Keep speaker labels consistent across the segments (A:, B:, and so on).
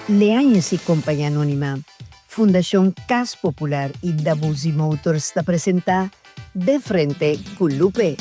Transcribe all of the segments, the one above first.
A: Leañez y Compañía Anónima, Fundacion Cas Popular y Dabuzi Motors ta presenta De Frente cu Lupe.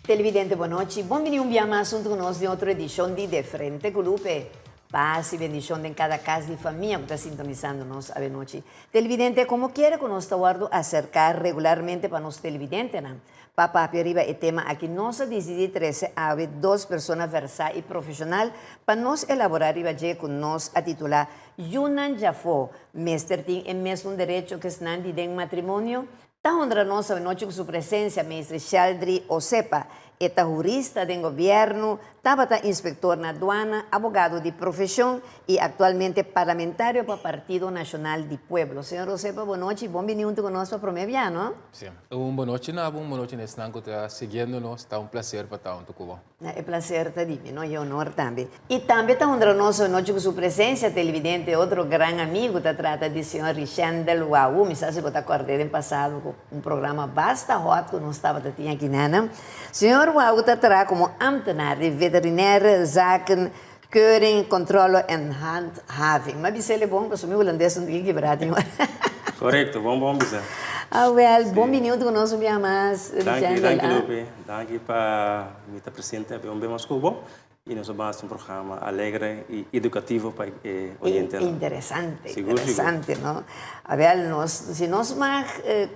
A: Televidente bon nochi, bon bini un bia mas hunto cu nos den otro edicion di De Frente cu Lupe. Paz y bendicion den cada cas di famia cu ta sintonisando nos avenochi. Televidente, como kiere cu nos ta wordo acerca regularmente pa nos televidentenan? Pa papia riba e tema aki nos a disidí trese awe dos persona versá i profeshonal pa nos elaborá riba dje ku nos a titulá Yunan djafó mester tin e mesun derecho ku esnan di den matrimonio? Ta honra nos awenochi ku su presensia Meester Sheldry Osepa. E ta hurista den gobièrnu, tabata inspektor na aduana, abogado di profeshon i aktualmente parlamentario pa Partido Nashonal di Pueblo. Señor Osepa, bonochi i bon bini huntu ku nos pa promé bia, no?
B: Sí. Un bonochi na bo, un bonochi na esnan ku ta siguiendo nos. Ta un plaser pa ta huntu ku bo.
A: E plaser ta di mi, no? I e honor tambe. I tambe ta honra nos anochi ku su presensia televidente otro gran amigu. Ta trata di señor Richendel Wau. Mi sa si bo ta kòrd'é den pasado ku un programa basta hòt ku nos tabata tin aki nana. Señor Wau ta traha komo ámtenar di Veterinaire Zaken Keuring, Controle en Handhaving. M'a bisa el e bon pasobra mi hulandes no tin kibrá tin ora.
C: Korekto, bon bon bisa.
A: Awel, bon bini huntu ku nos un bia mas,
C: Danki,
A: Richendel.
C: danki Lupe. Danki pa mi ta presente awe un bia mas ku bo i nos a basa un programa alegre i edukativo pa e oyentenan.
A: Interesante,
C: Sigur, sigur.
A: interesante, no? Awel, nos, si nos mag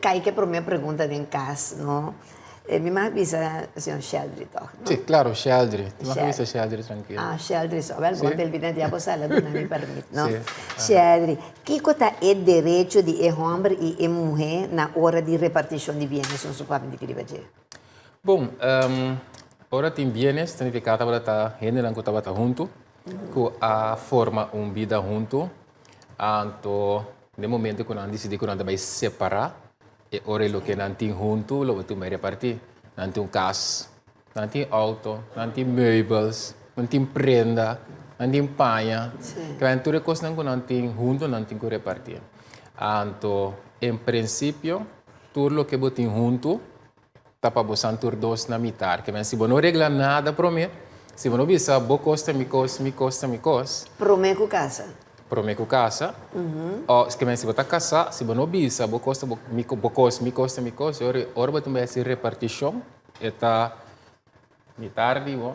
A: kai ku e promé pregunta den kas, no? Mi mag bisa señor Sheldry toch, no?
B: Sí, claro, Sheldry. Ti mag bisa Sheldry trankilo.
A: Ah, Sheldry so. Wel, bo televidente ya bo sa, la duna mi permit, no?
B: Sí.
A: Sheldry, kiko ta e derecho di e homber i e muhé na ora di repartishon di bienes? Nos su papia di riba dje.
B: Bon, ora tin bienes, ta nifiká tabata ta hendenan ku tabata huntu, ku a forma un bida huntu. Anto, den momento ku nan disidí ku nan ta bai separá, E ora e loke nan tin huntu lo bo tin bai repartí. Nan tin un kas, nan tin outo, nan tin meubels, nan tin prenda, nan tin paña. Kla tur e kosnan ku nan tin huntu nan tin ku repartí. Anto en prinsipio tur loke bo tin huntu ta pa bosan tur dos na mitar. Ke men si bo no regla nada promé, si bo no bisa bo kos ta mi kos, mi kos ta mi kos.
A: Promé ku kasa.
B: Promé ku kasa. O ke men si bo ta kasá, si bo no bisa bo kos ta bo mi bo kos, mi kos ta mi kos, ora ora bo ta bai hasi repartishon e ta mitar di bo,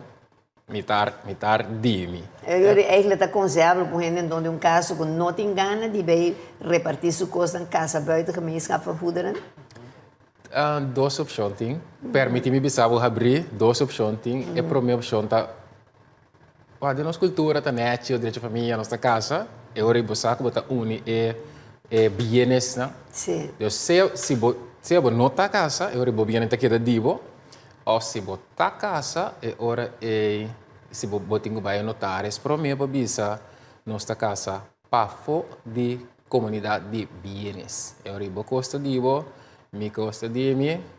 B: mitar mitar di mi.
A: E ora eigenlijk ta konsehabel ku hende donde un kaso ku no tin gana di bai repartí su kosnan kasa buiten gemeenschap van goederen?
B: Dos opshon tin. Permití mi bisa bo habrí, dos opshon tin. E promé opshon ta, wak den nos kultura ta nèchi, derecho famia, nos ta kasa, e ora ei bo sa ku bo ta uni e e bienesnan.
A: Sí.
B: Dus sea si bo sea bo no ta kasa, e ora ei bo bienes ta keda di bo, òf si bo ta kasa, e ora ei si bo bo tin ku bai e notaris promé pa bisa nos ta kasa pafó di Komunidat di bienes. E ora bo kos ta di bo, mi kos ta di mi.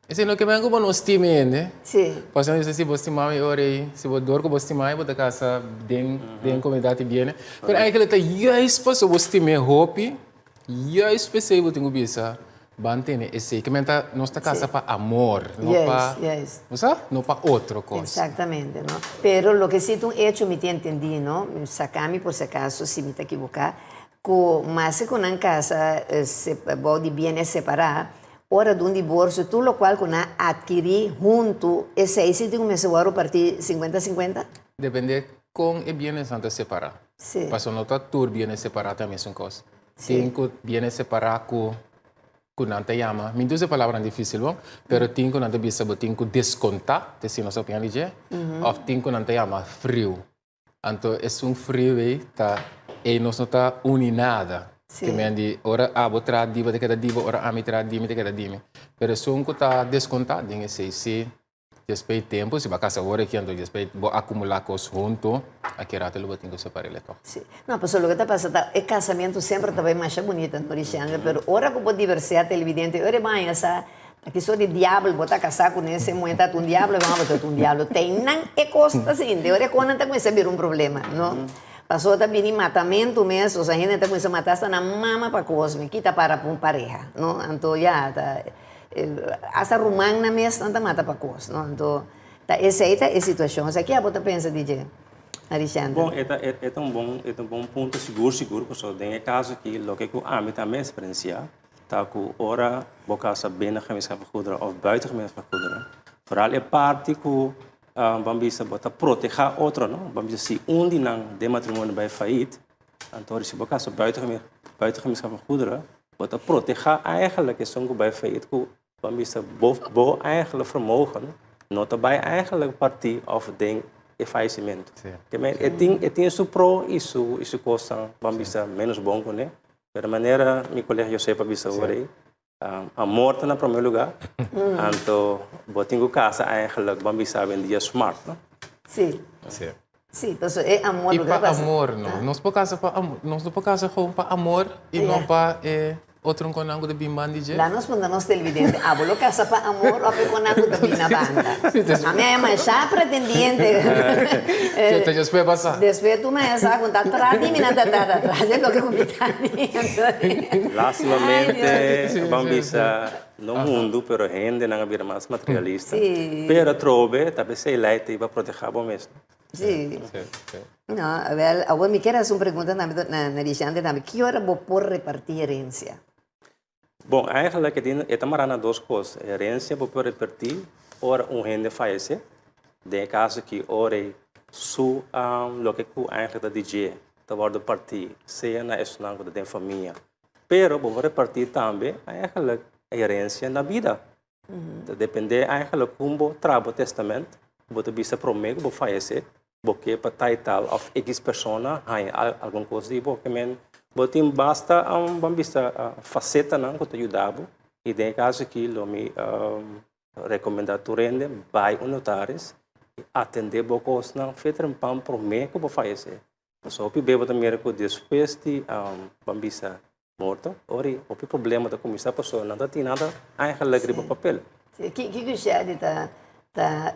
B: Esei no ke men ku bo no stima hende.
A: Sí.
B: Pasobra mi bisa si bo stima mi e ora ei, si bo dor ku bo stima mi bo ta kasa den den komunidat di bienes. Pero eigenlijk ta juist pasobra bo stim'é hopi, juist p'esei bo tin ku bisa ban tene esei. Ke men ta nos ta kasa pa amor, no pa
A: Juist, juist.
B: bo sa? No pa otro kos.
A: Exactamente, no. Pero loke si ta un hecho mi tin entendí, no, saka mi por si acaso si mi ta ekiboká, Ku maske ku nan kasa bou di bienes separá, ora di un diborsio tur lokual ku nan atkirí huntu, esei si tin ku mester wòrdu partí sinkuenta sinkuenta?
B: Depende kon e bienesnan ta separá.
A: Sí.
B: Pasobra no ta tur bienes separá ta e mesun kos.
A: Sí.
B: Tin ku bienes separá ku ku nan ta yama, mi no usa e palabranan difísil bo, pero tin ku nan ta bisa bo tin ku deskontá, te si nos a opiná di dje, òf tin ku nan ta yama friu. Anto esun friu ei ta ei nos no ta uni nada.
A: Sí.
B: Ke men di ora abo traha di bo ta keda di bo, ora ami traha di mi ta keda di mi. Pero esun ku ta deskontá den esei si despues di tempu, si bo a kasa ora aki anto despues bo akumulá kos huntu, aki rato lo bo tin ku separ'é tòg.
A: Sí. No, pasobra loke ta pasa ta e kasamentu semper ta bai masha bunita, no Richendra, pero ora ku bo divorsiá televidente ora e baña sa. Aki so di diabel bo ta kasá ku nese muhé ta un diabel e hòmber ta un diabel. Teinan e kos ta sinti. Ora e konan ta kuminsá bira un problema, no? Pasobra ta bini matamentu mes, osea hende ta kuminsá mata asta nan mama pa kos mi kita para pa un pareha, no? Anto ya, ta asta rumannan mes nan ta mata pa kos, no? Anto ta esei ta e situashon. Osea ke abo ta pensa di dje, Arishandra?
C: Bon, e ta e ta un bon e ta un bon punto sigur sigur pasobra den e kaso aki loke ku ami tambe eksperensiá Ta ku ora bo kasa binnen gemeenschap van goederen of buiten gemeenschap van goederen, vooral e parti ku ban bisa bo ta protegá otro, no? Ban bisa si un di nan den matrimonio bai faid, anto si bo kasa buiten buiten gemeenschap van goederen, bo ta protegá eigenlijk esun ku bai faid ku Ban bisa bo bo eigenlijk vermogen no ta bai eigenlijk partí of den e fallecimento. Ke men e tin e tin su pro i su i su kosnan ban bisa menos bon kuné, pero manera mi kolega Josep a bisa ora ei, amor ta na promé lugá, anto bo tin ku kasa eigenlijk ban bisa awendia smart no.
A: Sí.
B: Sí.
A: Sí, pasobra e amor
B: I pa amor no. Nos por kasa pa amor, nos no por kasa gewoon pa amor i no pa e otro konnan ku ta bin banda di dje.
A: Laat nos puntra nos televidente, abo lo kasa pa amor of e konnan ku ta bin na banda? Ami a masha pretendiente.
B: Ta despues pasa.
A: Despues tu maya sa ku ta tras di mi nan ta trata tras di loke ku mi ta di.
C: Lastimamente ban bisa no mundu pero hendenan a bira mas materialista. Pero atrobe ta p'esei lei ta iba proteha bo mes.
A: Sí. No, wel, awor mi kier haci un pregunta tambe na na Dishante tambe. Ki ora bo por reparti herencia?
C: Bon, eigenlijk e tin e ta mará na dos kos. Herencia bo por reparti ora un hende fayesé. Den e kaso aki ora ei su loke ku eigenlijk ta di dje ta wòrdu partí sea na esunnan ku ta den famia. Pero bo por reparti tambe eigenlijk e herencia na bida. Ta dependé eigenlijk kon bo traha bo testament, bo ta bisa promé ku bo fayesé, bo ke pa tal i tal òf ekis persona haña algun kos di bo. Ke men bo tin basta ban bisa fasetanan ku ta yuda bo i den e kaso aki lo mi rekomendá tur hende bai un notaris i atendé bo kosnan feter en pan promé ku bo fayesé. Pasobra hopi bes bo ta mira ku despues di ban bisa Morto, ora i hopi problema ta kuminsá pasobra nan ta tin nada eigenlijk riba papel.
A: Sí, kiko Shady ta ta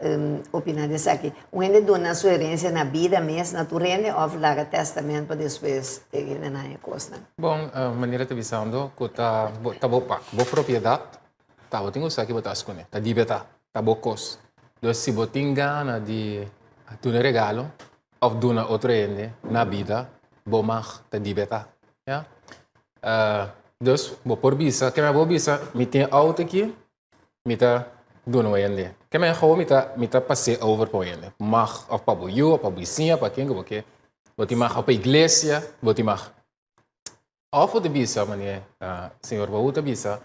A: opiná di esaki? Un hende duna su herensia na bida mes na tur hende òf laga tèstamènt pa despues e hendenan haña kosnan?
B: Bon, manera ta bisando ku ta ta bo pa bo propiedat ta bo tin ku sa ki bo ta hasi kuné, ta di bo ta, ta bo kos. Dus si bo tin gana di duna regalo òf duna otro hende na bida, bo mag, ta di bo ta. Ya. Dus bo por bisa, keme bo bisa, mi tin auto aki, mi ta duna un hende. Keme gou mi ta mi ta pas'é over pa un hende. Mag of pa bo yu, of pa bo bisiña, pa ken ku bo ke. Bo tin mag of pa iglesia, bo tin mag. Of bo ta bisa, manera señor Baú ta bisa,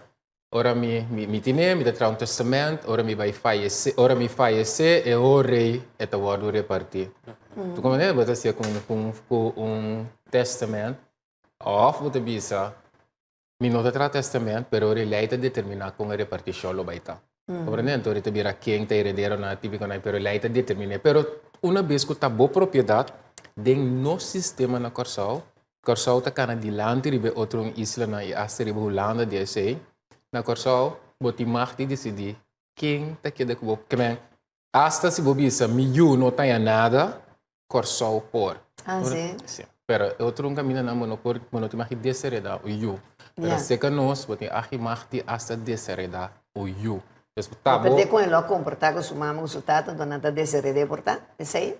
B: Ora mi mi tine, mi ta traha un testament, ora mi bai fayesé, ora mi fayesé e horei e ta wòrdu repartí. Tu komprendé? Bo ta hasié ku un ku un testament òf bo ta bisa mi no ta traha testament pero ora e lei ta determiná kon e repartishon lo bai ta. Komprendé? Anto ora ta bira ken ta heredero nan típiko nan pero e lei ta determiné. Pero una bes ku ta bo propiedat den nos sistema na Kòrsou Kòrsou ta kana dilanti riba e otro un islanan i asta riba Hulanda di esei. Na Kòrsou bo tin mag di disidí ken ta keda ku bo. Ke men, asta si bo bisa mi yu no taña nada, Kòrsou por.
A: Ah, sí?
B: Sí. Pero e otro un kamindanan bo no por, bo no tin mag di desheredá un yu. Pero serka nos bo tin agi mag di asta desheredá un yu. Dus ta bo.
A: Depende kon e lo a komportá ku su mama ku su tata, anto nan ta deshered'é por ta esei?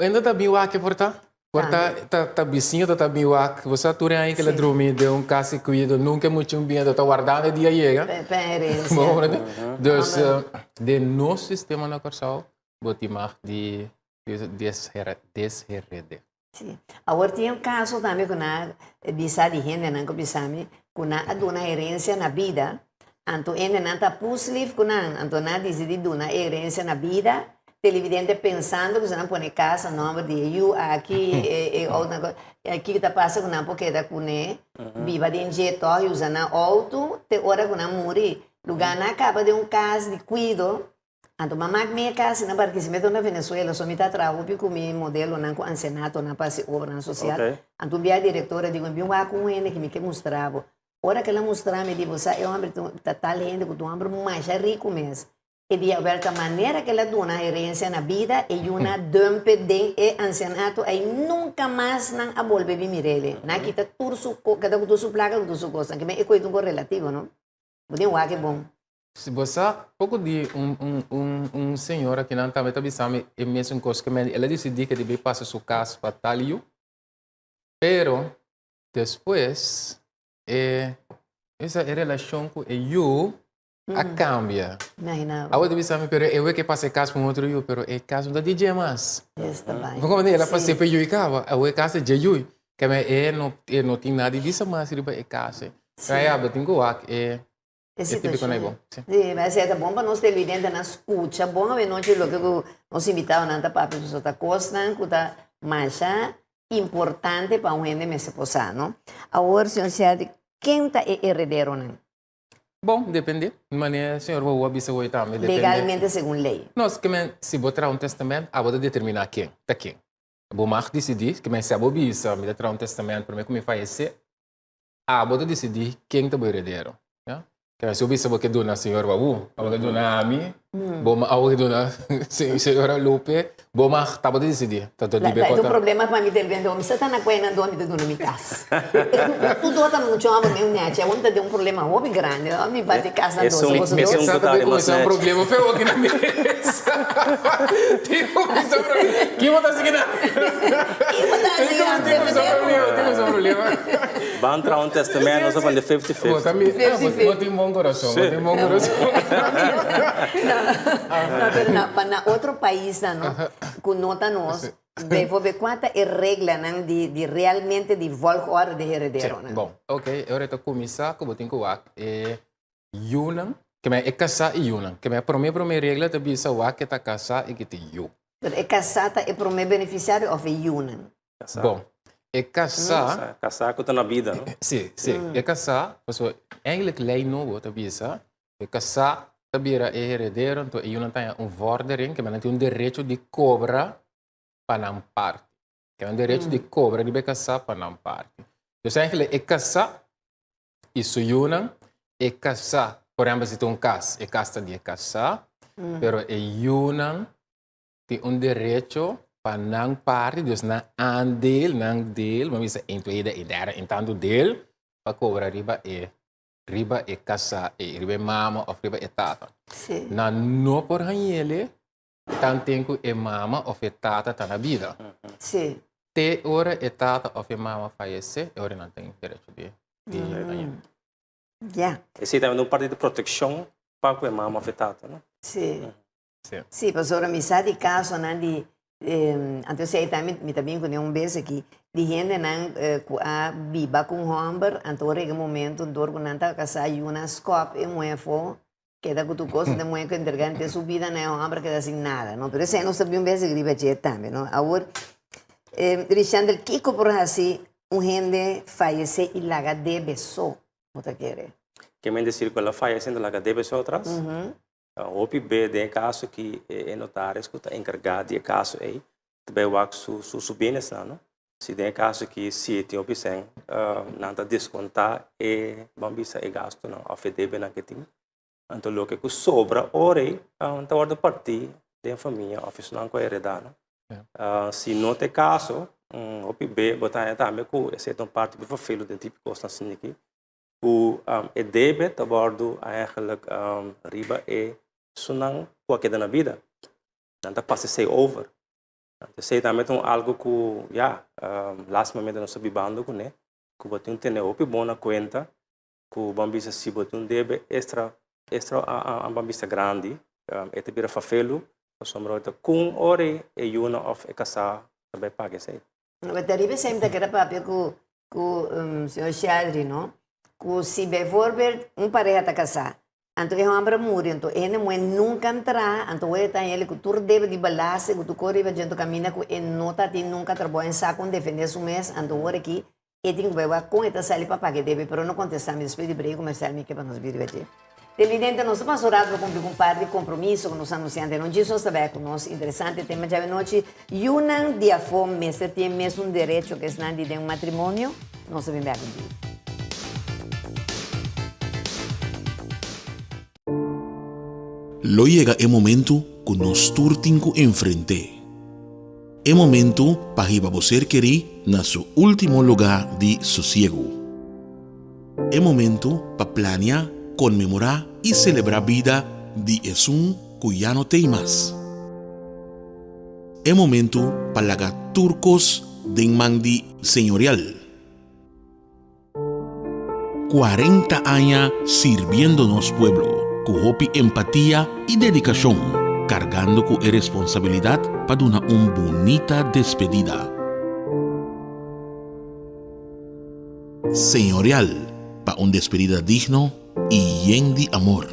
B: Enda ta bin wak por ta? Por ta ta ta bisiño ta ta bin wak. Bo sa tur e aña kila drumi den un kas di kuido, nunka e mucha un bin ta wardando e dia yega.
A: Pa herensia.
B: Bo comprende? Dus den nos sistema na Kòrsou bo tin mag di desherede.
A: Si. Awor tin un kaso tambe ku nan a bisa di hendenan ku bisa mi ku nan a duna herensia na bida, anto hendenan ta puslif ku nan, anto nan a disidi duna e herensia na bida Televidente pensando ku si nan pone kas na nòmber di e yu aki, e outo nan kiko ta pasa ku nan por keda kuné biba den dje tòg i usa nan outo te ora ku nan muri. Lugá nan a kaba den un kas di kuido, anto mama ak mi e kas na Barquisimeto na Venezuela, so mi ta traha hopi ku mi modelonan ku ansianatonan pa hasi obranan sosial. Anto un bia e direktor a di ku mi, bin wak un hende ku mi ke mustra bo. Ora ku el a mustra mi di bo sa e hòmber ta tal hende ku ta un hòmber masha riku mes. E dia wèl ta manera ku el a duna herensia na bida e yuna dùmpe den e ansianato ei nunka mas nan a bolbe bin mir'el. Nan a kita tur su keda ku tur su plaka ku tur su kosnan. Kimen e koe ta un kos relativo no. Bo tin wak e bon.
B: Si bo sa poko di un un un un señora kinan tambe ta bisa mi e mesun kos ku mi. El a disidí ke debe pasa su kas pa tal yu pero Despues e esa e relashon ku e yu a kambia.
A: Imagina bo.
B: Awe ta bisa mi pero e wek e pasa e kas pa un otro yu pero e kas no ta di dje mas.
A: Esta bai.
B: Bo komprende? El a pas'é pa e yu i kaba. Awe e kas ta dje yu. Keme e no e no tin nada di bisa mas riba e kas ei. Pero ya bo tin ku wak e
A: E situashon. Sí, ma esei ta bon pa nos televidentenan skucha bon awenochi loke ku nos invitadonan ta papia pasobra ta kosnan ku ta masha importante pa un hende mester por sa, no? Awor, señor Sheldy, ken ta e herederonan?
B: Bon, depende. Manera señor Wou a bisa hoy tambe, depende.
A: Legalmente segun lei.
B: No, ke men, si bo traha un testament, abo ta determiná ken ta ken. Bo mag disidí, ke men si abo bisa mi ta traha un testament promé ku mi fayesé, Abo ta disidí ken ta bo heredero. Ya. Kaya si bo bisa bo ke duna señor Babu, abo ke duna ami, bo ma abo ke duna señora Lupe, bo mag ta bo ta disidí. Ta ta
A: La
B: dibe
A: ta
B: kota.
A: un problema pa mi televente, mi sa ta na kuena anto mi ta duna mi kas. Tu do ta mucho abo mi un nechi, abo mi ta den un problema hopi grandi, mi bati kas na dos, boso
B: Mi
A: dos.
B: sa ta bin kuminsá un problema feo aki na mesa. Tin kuminsá un problema. Kin bo ta sigui na?
A: Kin bo ta sigui na?
B: Tin kuminsá un problema, tin kuminsá un problema.
C: Ban traha un testament, nos a pone fifty fifty.
B: Bo ta mi, bo tin bon corazon, bo tin bon corazon.
A: No, pero na, pa na otro paisnan, no, ku no ta nos, bijvoorbeeld, kua ta e reglanan di, di realmente di volgorde di herederonan?
B: Bon, ok, e ora ta kuminsá ku bo tin ku wak e yunan, ke men e kasá i yunan. Ke men e promé promé regla ta bisa wak ke ta kasá i ke tin yu.
A: Pero e kasá ta e promé benefisiario òf e yunan?
C: Kasá.
B: Bon, e kasá.
C: Kasá ku ta na bida, no?
B: Sí, sí. E kasá, pasobra eigenlijk lei nobo ta bisa, e kasá ta bira e heredero, anto e yunan ta haña un vordering, ke men nan tin un derecho di kobra pa nan parti. Ke nan derecho di kobra riba e kasá pa nan parti. Dus eigenlijk e kasá i su yunan, e kasá, por ehempel si ta un kas, e kas ta di e kasá, pero e yunan tin un derecho pa nan parti, dus nan aandeel, nan deel, bo bisa een tweede, een derde, een tantu deel, pa kobra riba e riba e kasá ei, riba e mama òf riba e tata.
A: Sí.
B: Nan no por hañ'ele tanten ku e mama òf e tata ta na bida.
A: Sí.
B: Te ora e tata òf e mama fayesé, e ora nan tin derecho di di hañ'é.
A: Ya.
C: Esei tambe ta un parti di protekshon pa ku e mama òf e tata, no?
A: Sí.
B: Sí.
A: Sí, pasobra mi sa di kasonan di, anto esei tambe mi ta bin kuné un bes aki, di hendenan ku a biba ku un hòmber, anto ora yega momento dor ku nan ta kasá yuna skòp e muhé afó, keda ku tur kos, e muhé ku entrega henter su bida na e hòmber keda sin nada, no. Pero esei nos ta bin un bes riba dje tambe, no. Awor, Rishandel, kiko por hasi un hende fayesé i laga debe so, bo ta kere?
C: Ke men desir ku el a fayesé anto laga debe so atras? Hopi be den e kaso aki e notaris ku ta enkargá di e kaso ei ta bai wak su su bienesnan no. Si den e kaso aki si tin hopi sèn nan ta deskontá e ban bisa e gastunan òf e debenan ke tin. Anto loke ku sobra ora ei ta wòrdu partí den famia òf esunnan ku a heredá no. Si no ta e kaso hopi be bo ta haña tambe ku esei ta un parti di vervelu den tipo kosnan asina aki. Ku e debe ta wòrdu eigenlijk riba e esunnan ku a keda na bida. Nan ta pasa esei over. Esei tambe ta un algu ku ya, lastimamente nos ta bibando kuné, ku bo tin tene hopi bon na kuenta ku bo a bisa si bo tin un debe extra, extra bo a bisa grandi, e ta bira fafelu pasobra ta kun ora e yunan òf e kasá ta bai paga esei.
A: Bo ta riba esei mi ta kere papia ku ku señor Sheldry no, ku si bijvoorbeeld un pareha ta kasá, anto e hòmber a muri, anto e hende muhé nunka a traha, anto wou e ta hende ku tur debe di belasting, ku tur kos riba dje, anto kaminda ku e no ta tin nunka trabou en sa kon defendé su mes, anto wor aki e tin ku bai wak kon e ta sali pa paga e debe, pero no kontestá mi despues di brei komersial mi ke pa nos bira riba dje. Televidente, nos ta pasa un rato pa cumpli cu un par di compromiso cu nos anunciante. No djis nos ta bay cu nos interesante tema djawe nochi. Yunan di afo mester tin e mesun derecho cu esnan di den un matrimonio? Nos ta bin bek un dia.
D: Lo yega e momentu ku nos tur tin ku enfrent'é. E momentu pa hiba bo ser kerí na su último lugá di sosiegu. E momentu pa plania, konmemorá i selebrá bida di esun ku ya no t'ei mas. E momentu pa laga tur kos den man di Señorial. 40 aña sirbiendo nos pueblo ku hopi empatia i dedikashon, kargando ku e responsabilidat pa duna un bunita despedida. Señorial pa un despedida digno i yen di amor.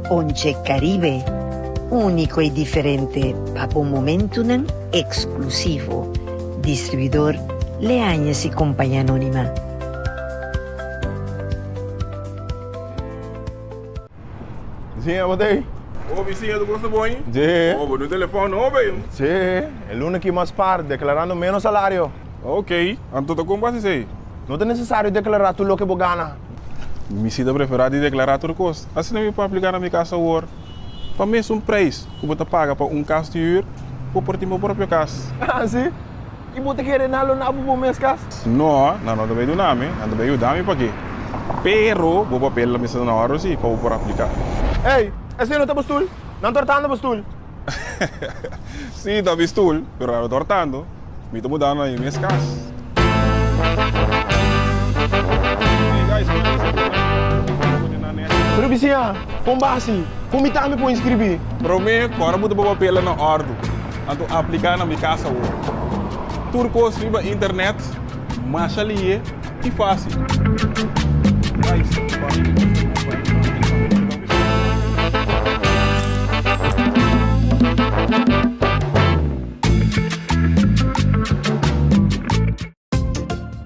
A: Ponche Caribe, úniko i diferente pa bo momentunan eksklusivo. Distribuidor Leañez y Compañía Anónima.
E: Bisiña, bo ta ei?
F: Oh, bisiña, tu gosta bon?
E: Sí.
F: Oh, bo no telefòn no, bay.
E: Sí, e luna aki mas par, deklarando ménos salario.
F: Ok, anto ta kon bo hasi esei?
E: No ta nesesario deklará tur loke bo gana.
F: Mi si ta preferá di deklará tur kos. Asina mi por apliká na mi kas awor. Pa mesun preis ku bo ta paga pa un kas di hür, bo por tin bo propio kas.
E: Ah, si? I bo ta kere nan lo na bo bo mes kas?
F: No, nan no ta bay duna mi, nan ta bay yuda mi paki. Pero bo papel lo mester ta na orde si pa bo por aplica.
E: Ey, esey no ta bo stul? Nan tortando bo stul.
F: Si, ta mi stul, pero nan no tortando. Mi ta mudando na mi mes kas.
E: Pero bisiña, kon basi? Kon mi tambe por inscribi?
F: Prome, kora bo ta bo papelnan na ordu. Anto apliká na mi kas awor. Tur kos riba internet masha lihe i fásil.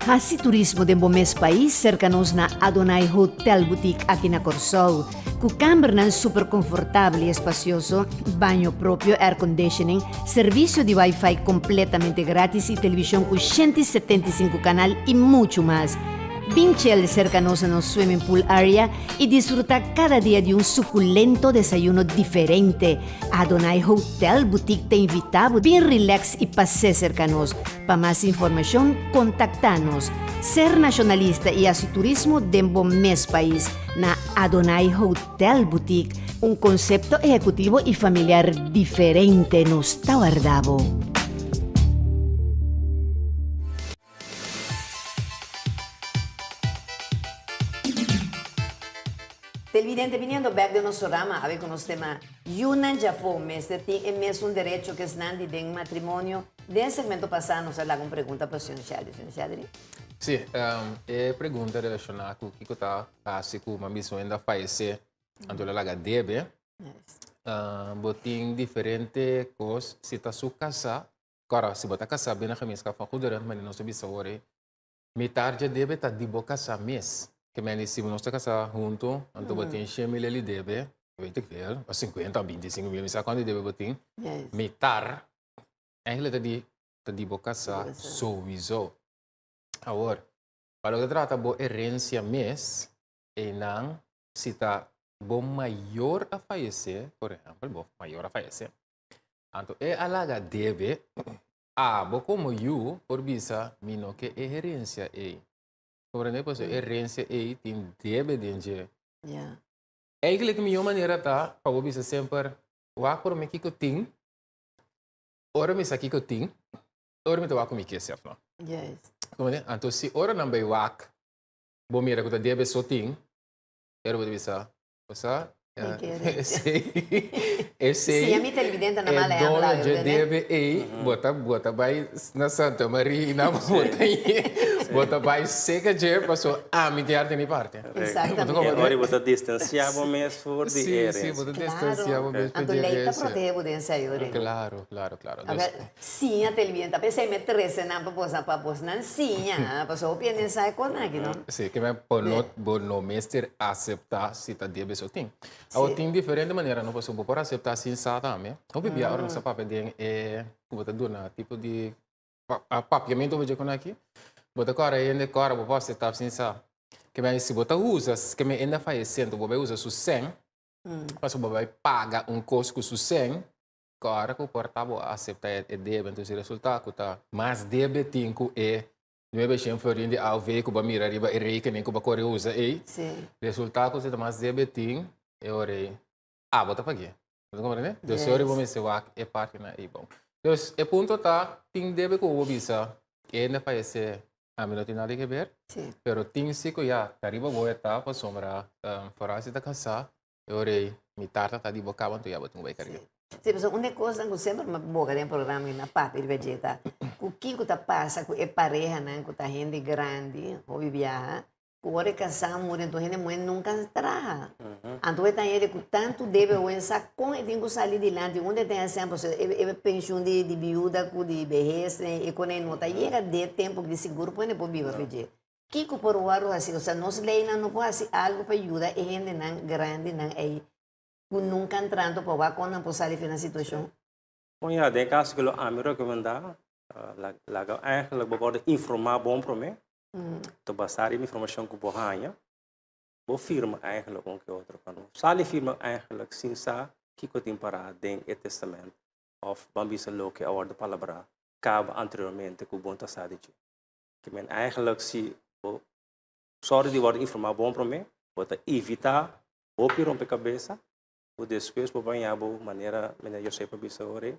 A: Hasi turismo den bo mes pais serka nos na Adonai Hotel Boutique aki na Kòrsou. Ku kambernan super konfortabel i espasioso, baño propio, airconditioning, servisio di wifi kompletamente gratis i televishon ku 175 kanal i muchu mas. Bin chel serka nos na nos swimming pool area i disfrutá kada dia di un sukulento desayuno diferente. Adonai Hotel Boutique ta invitá bo bin relax i pas'é serka nos. Pa mas informashon kontaktá nos. Ser nashonalista i hasi turismo den bo mes pais na Adonai Hotel Boutique, un konsepto ehekutivo i familiar diferente nos ta warda bo. Televidente biniendo bek den nos programa awe ku nos tema Yunan djafó mester tin e mesun derecho ku esnan di den matrimonio. Den e segmento pasá nos a laga un pregunta pa señor Sheldry. Señor Sheldry?
B: Sí, e pregunta relashoná ku kiko ta hasi ku mami su hende a fayesé anto el a laga debe. Bo tin diferente kos si ta su kasá. Kòrda, si bo ta kasá bina gemeenschap van goederen, manera nos a bisa awor ei, mitar dje debe ta di bo kasá mes. Ke mende si nos ta kasá huntu, anto bo tin shen mil di debe, weet ik veel, o sinkuenta o binti i sinku mil, mi sa kuantu di debe bo tin, mitar eigenlijk ta di ta di bo kasá souiso. Awor, pa loke ta trata bo herensia mes, einan si ta bo mayor a fayesé, por ehèmpel, bo mayor a fayesé, Anto e a laga debe, abo komo yu por bisa mi no ke e herensia ei. Komprende? Pasobra e herensia ei tin debe den dje.
A: Ja.
B: Eigenlijk mihó manera ta pa bo bisa semper, wak promé kiko tin, ora mi sa kiko tin, ora mi ta wak ku mi ke sèf no.
A: Juist.
B: Komprende? Anto si ora nan bai wak, bo mira ku ta debe so tin, ora bo ta bisa, Osa, esei, esei.
A: Si ami televidente na mala
B: E dono dje debe ei, bo ta, bo ta bai na Santa Marina, bo ta ye, Bo ta bai seka dje paso ami tin arti mi parti.
A: Exactamente.
C: Ora bo ta distancia bo mes for di
B: Sí,
C: herencia.
B: sí, bo ta distancia bo mes for
A: Anto
B: di
A: ley ta
B: herencia.
A: protege bo den esei ora.
B: Claro, claro, claro.
A: A ver, siña televidente, ta p'esei mi trece nan pa boso, pa bosnan siña, pasobra hopi hende sa e cosnan aki, no?
B: Sí, ke men bo no, bo no mester acepta si ta debe so tin. Awor tin diferente manera no, pasobra bo por acepta sin sa tambe. Hopi bia ora nos ta papia den e ku bo ta duna tipo di papiamentu bo dje kon aki, bo ta kòrda hende kòrda bo por acepta sin sa. Ke men si bo ta usa, ke men hende a fayesé anto bo bai usa su sèn, pasobra bo bai paga un kos ku su sèn, Ora ku por ta bo a asepta e debe, entonces e resulta ku ta mas debe tin ku e nuebe shen florin di AOV ku bo a mira riba e rekening ku bo a kore usa ei. Resulta ku si ta mas debe tin, e ora ei abo ta pag'é. Bo ta komprende? Dus e ora bo mester wak e partinan ei bon. Dus e punto ta, tin debe ku bo bisa, e hende a fayesé, ami no tin nada ke ber, pero tin si ku ya ta riba bo e ta pasobra foral si ta kasá, E ora ei, mi tarta ta di bo kaba, anto ya bo tin ku bai karg'é.
A: Sí, pasobra un di e kosnan ku semper mi a boga den programa i mi a papia riba dje ta ku kiko ta pasa ku e parehanan ku ta hende grandi, hopi biaha, ku ora e kasá muri anto hende muhé nunka a traha. Anto e ta hende ku tantu debe awe sa kon e tin ku sali dilanti, unda e tin esèmpel, pasobra e penshun di biuda ku di behes e kon ei no ta yega den e tempu di sigur ku hende por biba fe dje. Kiko por wòrdu hasi? Osea, nos leinan no por hasi algu pa yuda e hendenan grandinan ei ku nunka a ntrando pa wak kon nan por sali for nan situashon?
C: Bon ya, den e kaso ku lo ami rekomendá, laga eigenlijk bo wòrdu informá bon promé, ta basá riba informashon ku bo haña, bo firma eigenlijk un ke otro. Pa no sali firma eigenlijk sin sa kiko tin pará den e testament òf ban bisa loke a wòrdu palabrá kaba anteriormente ku bo no ta sa di dje. Ke men eigenlijk si bo sòru di wòrdu informá bon promé, bo ta evitá hopi rompe kabesa ku despues bo baña bo manera meneer Josep a bisa ora ei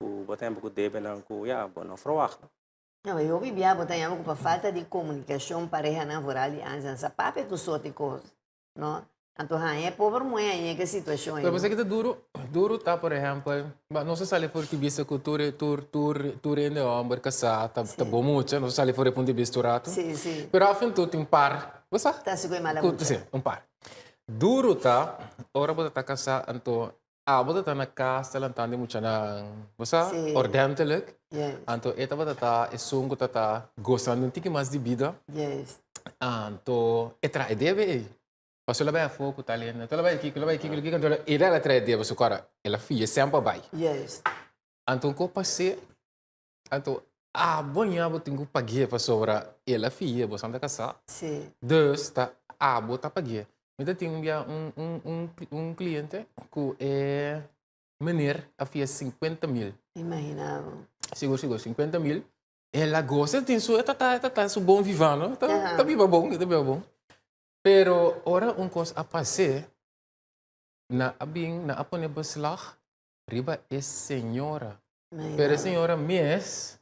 C: ku bo ta hemba ku debenan ku ya bo no ferwagt.
A: No, e hopi bia bo ta hemba ku pa falta di komunikashon parehanan foral di antes nan sa papia tur sort di kos. No? Anto haña e pober muhé haña ke situashon ei.
B: Pero bo sa ki ta duru? Duru ta, por ehèmpel, ba nos a sali for di bista ku tur e tur tur tur hende hòmber kasá ta ta bon mucha, nos a sali for e punto di bista un ratu.
A: Sí, sí.
B: Pero af en toe tin un par, bo sa?
A: Ta hasi ku e mala mucha.
B: Sí, un par. Duru ta ora bo ta ta kasá anto abo ta ta na kas ta lantando e muchanan, bo sa?
A: Sí.
B: Ordentelijk.
A: Yes.
B: Anto e tabata ta esun ku ta ta gosando un tiki mas di bida.
A: Yes.
B: Anto e traha e debe ei. Pasobra el a bai afó ku tal hende, el a bai kiko, el a bai kiko, el a bai kiko, anto el a traha e debe su kòrda, el a fia semper bai.
A: Juist.
B: Anto un kos pas'é, anto abo ña bo tin ku pag'é pasobra el a fia, bo san ta kasá.
A: Sí.
B: Dus ta abo ta pag'é. Mi ta tin un bia un un un un kliente ku e meneer a fia sinkuenta mil.
A: Imagina bo.
B: Sigur sigur, sinkuenta mil. El a gosa, tin su, e ta ta, e ta ta su bon vivano, ta ta biba bon, e ta biba bon. Pero ora un kos a pas'é, nan a bin, nan a pone beslag riba e señora. Pero e señora mes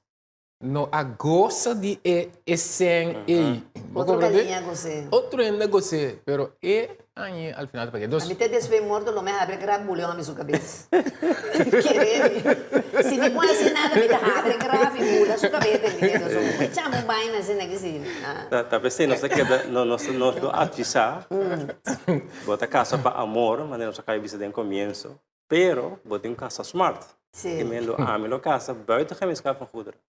B: no a gosa di e e sèn ei.
A: Bo Otro
B: comprende?
A: galiña gos'é.
B: Otro hende a gos'é, pero e aña al final ta pag'é.
A: A mi te despues morto lo mi a habri graf buleon a mi su kabes. Kere mi. Si mi por hasi nada mi ta habri graf i bula su kabes den mi. So mi por chama un baina asina ki si.
C: Ta p'esei nos ta keda, nos nos lo advisá, bo ta kasa pa amor, manera nos a kaba di bisa den komienso, pero bo tin ku kasa smart.
A: Si.
C: Ki men lo ami lo kasa buiten gemeenschap van goederen.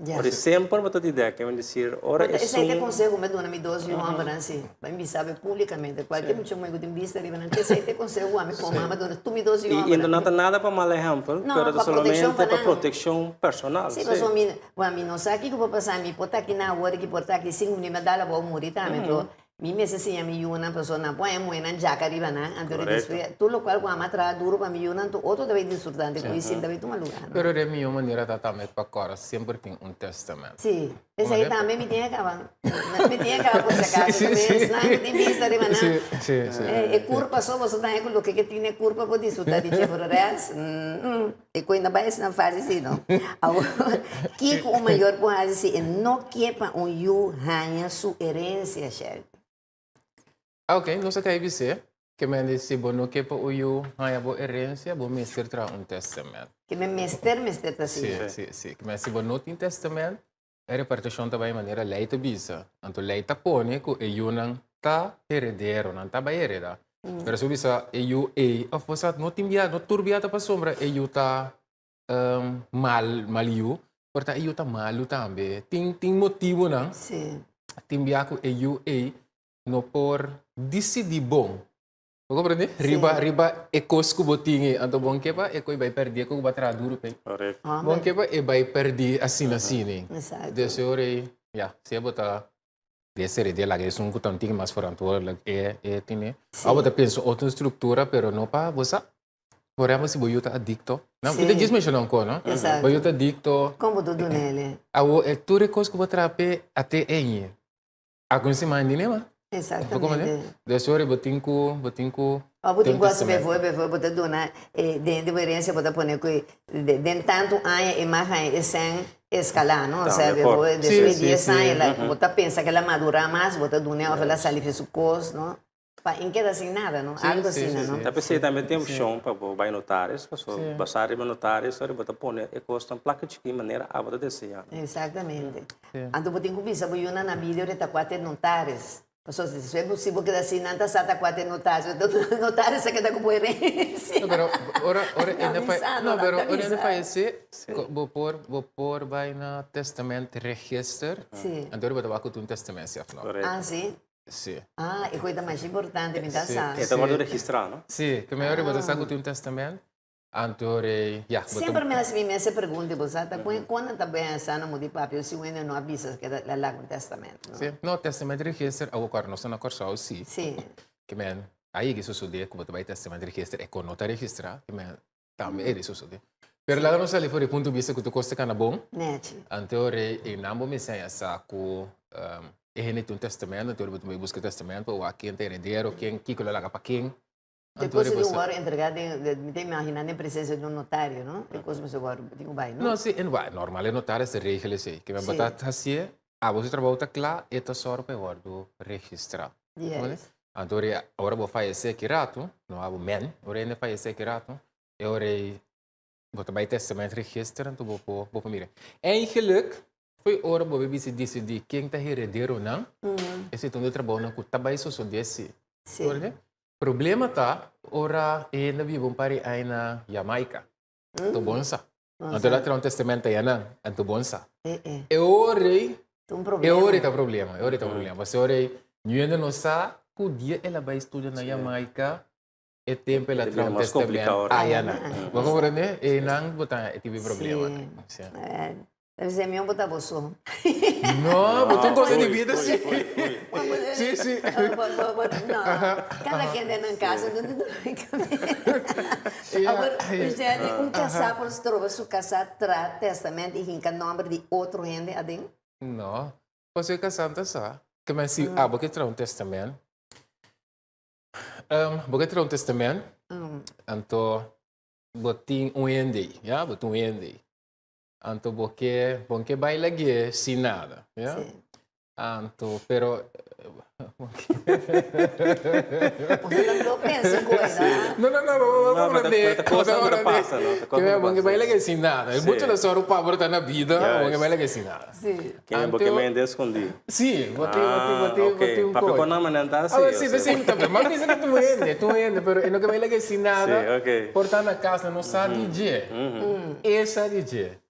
A: Ja.
C: Ora semper bo ta di dek, men decir, ora
A: Bo ta esei ta
C: esun
A: conseho ku mi a duna mi dos yu hòmbernan si. Bo a bisa bo públikamente. Kualke mucha muhé ku tin bista riba nan, esei ta e conseho ku ami komo mama duna tur mi dos yu
C: I
A: hòmbernan.
C: no ta nada pa mal ehèmpel,
A: No,
C: pero ta
A: pa protekshon
C: solamente
A: pa
C: pa
A: nan.
C: protekshon personal.
A: Sí,
C: Sí.
A: pasobra mi, bueno, mi no sa kiko por pasa, mi por ta aki na awor i por ta aki sin mi a dal abou muri tambe, pero Mi mester siña mi yunan pasobra nan por haña muhénan djaka riba nan, anto di despues tur lokual ku amo a traha duru pa mi yunan tur otro ta bai disfrutá anto ku isin ta bai tuma lugá.
B: Pero den mihó manera ta tambe pa kòrda semper tin un tèstamènt.
A: Sí, esei tambe mi tin a kaba, mi tin a kaba por si akaso tambe esnan ku tin bista riba nan e kurpa so boso ta haña ku loke ke tin e kurpa por disfrutá di dje, pero rès. E koe no bai asina fácil si no. Awor, kiko un mayor por hasi si e no ke pa un yu haña su herensia, Shelby?
B: Ok, nos a kai bis'é ke mende si bo no ke pa un yu haña bo herensia, bo mester traha un tèstamènt.
A: Ke men mester mester ta
B: Sí,
A: asina.
B: sí, sí. Ke men si bo no tin tèstamènt. E repartishon ta bai manera lei ta bisa. Anto lei ta pone ku e yunan ta heredero, nan ta bai hereda. Pero si bo bisa e yu ei, òf bo sa no tin bia, no tur bia ta pasobra e yu ta mal, mal yu, por ta e yu ta malu tambe. Tin tin motibunan, tin bia ku e yu ei no por disidí bon. Bo comprende? Riba, riba e kos ku bo tin ei. Anto bon ke pa e koi bai pèrdí e ku bo a traha duru p'ei.
C: Correcto.
B: Bon ke pa e bai pèrdí asina asina ei.
A: Exacto.
B: Des e ora ei, ya, si e bo ta di e serie di e laga esun ku ta un tiki mas verantwoordelijk e e tin ei. Abo bo ta pensa otro struktura pero no pa bo sa. Por ehempel si bo yu ta adikto. No, mi ta djis menshoná un kos, no?
A: Exacto.
B: Bo yu ta adikto.
A: Kon bo ta duna el?
B: Awo e tur e kos ku bo traha p'e a te ei. Algun siman di nema.
A: Exactamente.
B: Dus ora bo tin ku, bo tin ku.
A: O bo tin ku hasi befo, befo bo ta duna den di bo herencia bo ta pone ku den tantu aña e mag haña e sèn escalá, no? Osea befo despues di dies aña bo ta pensa ku el a madurá mas, bo ta dun'é òf el a sali fi su kos, no? Pa in keda sin nada, no? Algo asina, no?
C: Ta p'esei tambe tin opshon pa bo bai notaris, pasobra basá riba notaris ora bo ta pone e kosnan plaka chikí manera abo ta deseá.
A: Exactamente. Anto bo tin ku bisa bo yunan na bida ora ta kua te notaris. Pasobra despues bo si bo keda sin nan ta sa ta kua te notaris. Notaris a keda ku bo herensia.
B: No, pero ora ora e na faye, no, pero ora e na fayesé, bo por bo por bai na testament register. Anto ora bo ta wak ku ta un testament si òf no.
A: Ah, si?
B: Sí.
A: Ah, e koe ta masha importante, mi ta sa.
C: E ta wòrdu registrá, no?
B: Sí, ke mehor bo ta sa ku tin un tèstamènt, anto rei, ya.
A: Semper mi hasi mi mes e pregunta, bo sa ta kon kon nan ta pensa na mudi papia si un hende no a bisa ke ta laga un tèstamènt, no?
B: Sí, no, tèstamènt register, awor kòrda nos ta na Kòrsou, sí.
A: Sí.
B: Ke men, a yega sosodé ku bo ta bai tèstamènt register e kon no ta registrá, ke men, Tambe e sosodé. Pero laga nos sali for di punto di bista ku tur kos ta kana bon.
A: Nechi.
B: Anto rei einan bo mester haña sa ku e hende tin un tèstamènt, anto bo ta bai buska tèstamènt pa wak ken ta heredero, ken kiko lo laga pa ken.
A: Te kos di wòrdu entregá den, mi ta imaginá den presensia di un notario, no? Te kos mester wòrdu, tin ku bai, no?
B: No, si, en wak, normal e notario ta regel esei. Ke men bo ta hasié, abo su trabou ta kla, e ta sòru pa e wòrdu registrá.
A: Yes.
B: Anto ora ora bo fayesé ki ratu, no abo men, ora hende fayesé ki ratu, e ora ei bo ta bai testament register anto bo por bo por mira. Eigenlijk fo'i ora bo bisa disidí ken ta herederonan, esei ta un di e trabounan ku ta bai sosodé si.
A: Si.
B: Problema ta ora e hende a biba un par di aña na Jamaica, anto bo no sa. Anto el a traha un testament ayanan, anto bo no sa. E ora ei, e ora ei ta problema, e ora ei ta problema. Pasobra e ora ei niun hende no sa ku dia el a bai studia na Jamaica, e tempu el a traha un testament ayanan. Bo komprende? Einan bo ta e tipo di problema.
A: Sí. Debe mi bo ta bo so.
B: No, bo tin cosa di bida si. Sí, sí.
A: No, cada quien den nan casa, no tin dolor di cabeza. Awor, Jenny, un casá por stroba su casá traha testament i hinca nomber di otro hende aden?
B: No, pasobra e casá no ta sa. Ke men si abo ke traha un testament, bo ke traha un testament, anto bo tin un hende ei, ya, bo tin un hende ei. Anto bo ke, bo ke bai lag'é sin nada, ya?
A: Sí.
B: Anto, pero
A: Bo ta pensa ku oi,
B: no? No, no, no, bo bo
C: No, pero
B: comprende.
C: ta cosa ku ta pasa, no? Ta cosa
B: Ke
C: ku
B: bo ke
C: pasa.
B: bai lag'é sin nada.
C: Sí.
B: Mucho lo sòru pa bo ta na vida, bo ke bai lag'é sin nada.
A: Sí.
C: Ke bo ke mente eskondí.
B: Sí, bo tin, bo tin, bo tin, bo tin un
C: Ah, ok. Papia
B: koi.
C: ku nan manera ta hasi,
B: Ah, sí,
C: o sea.
B: sí, tambe. Mas bisa ku tur hende, tur hende, pero e no ke bai lag'é sin nada.
C: Sí, ok.
B: Por ta na kas, nan no sa di dje. E sa di dje.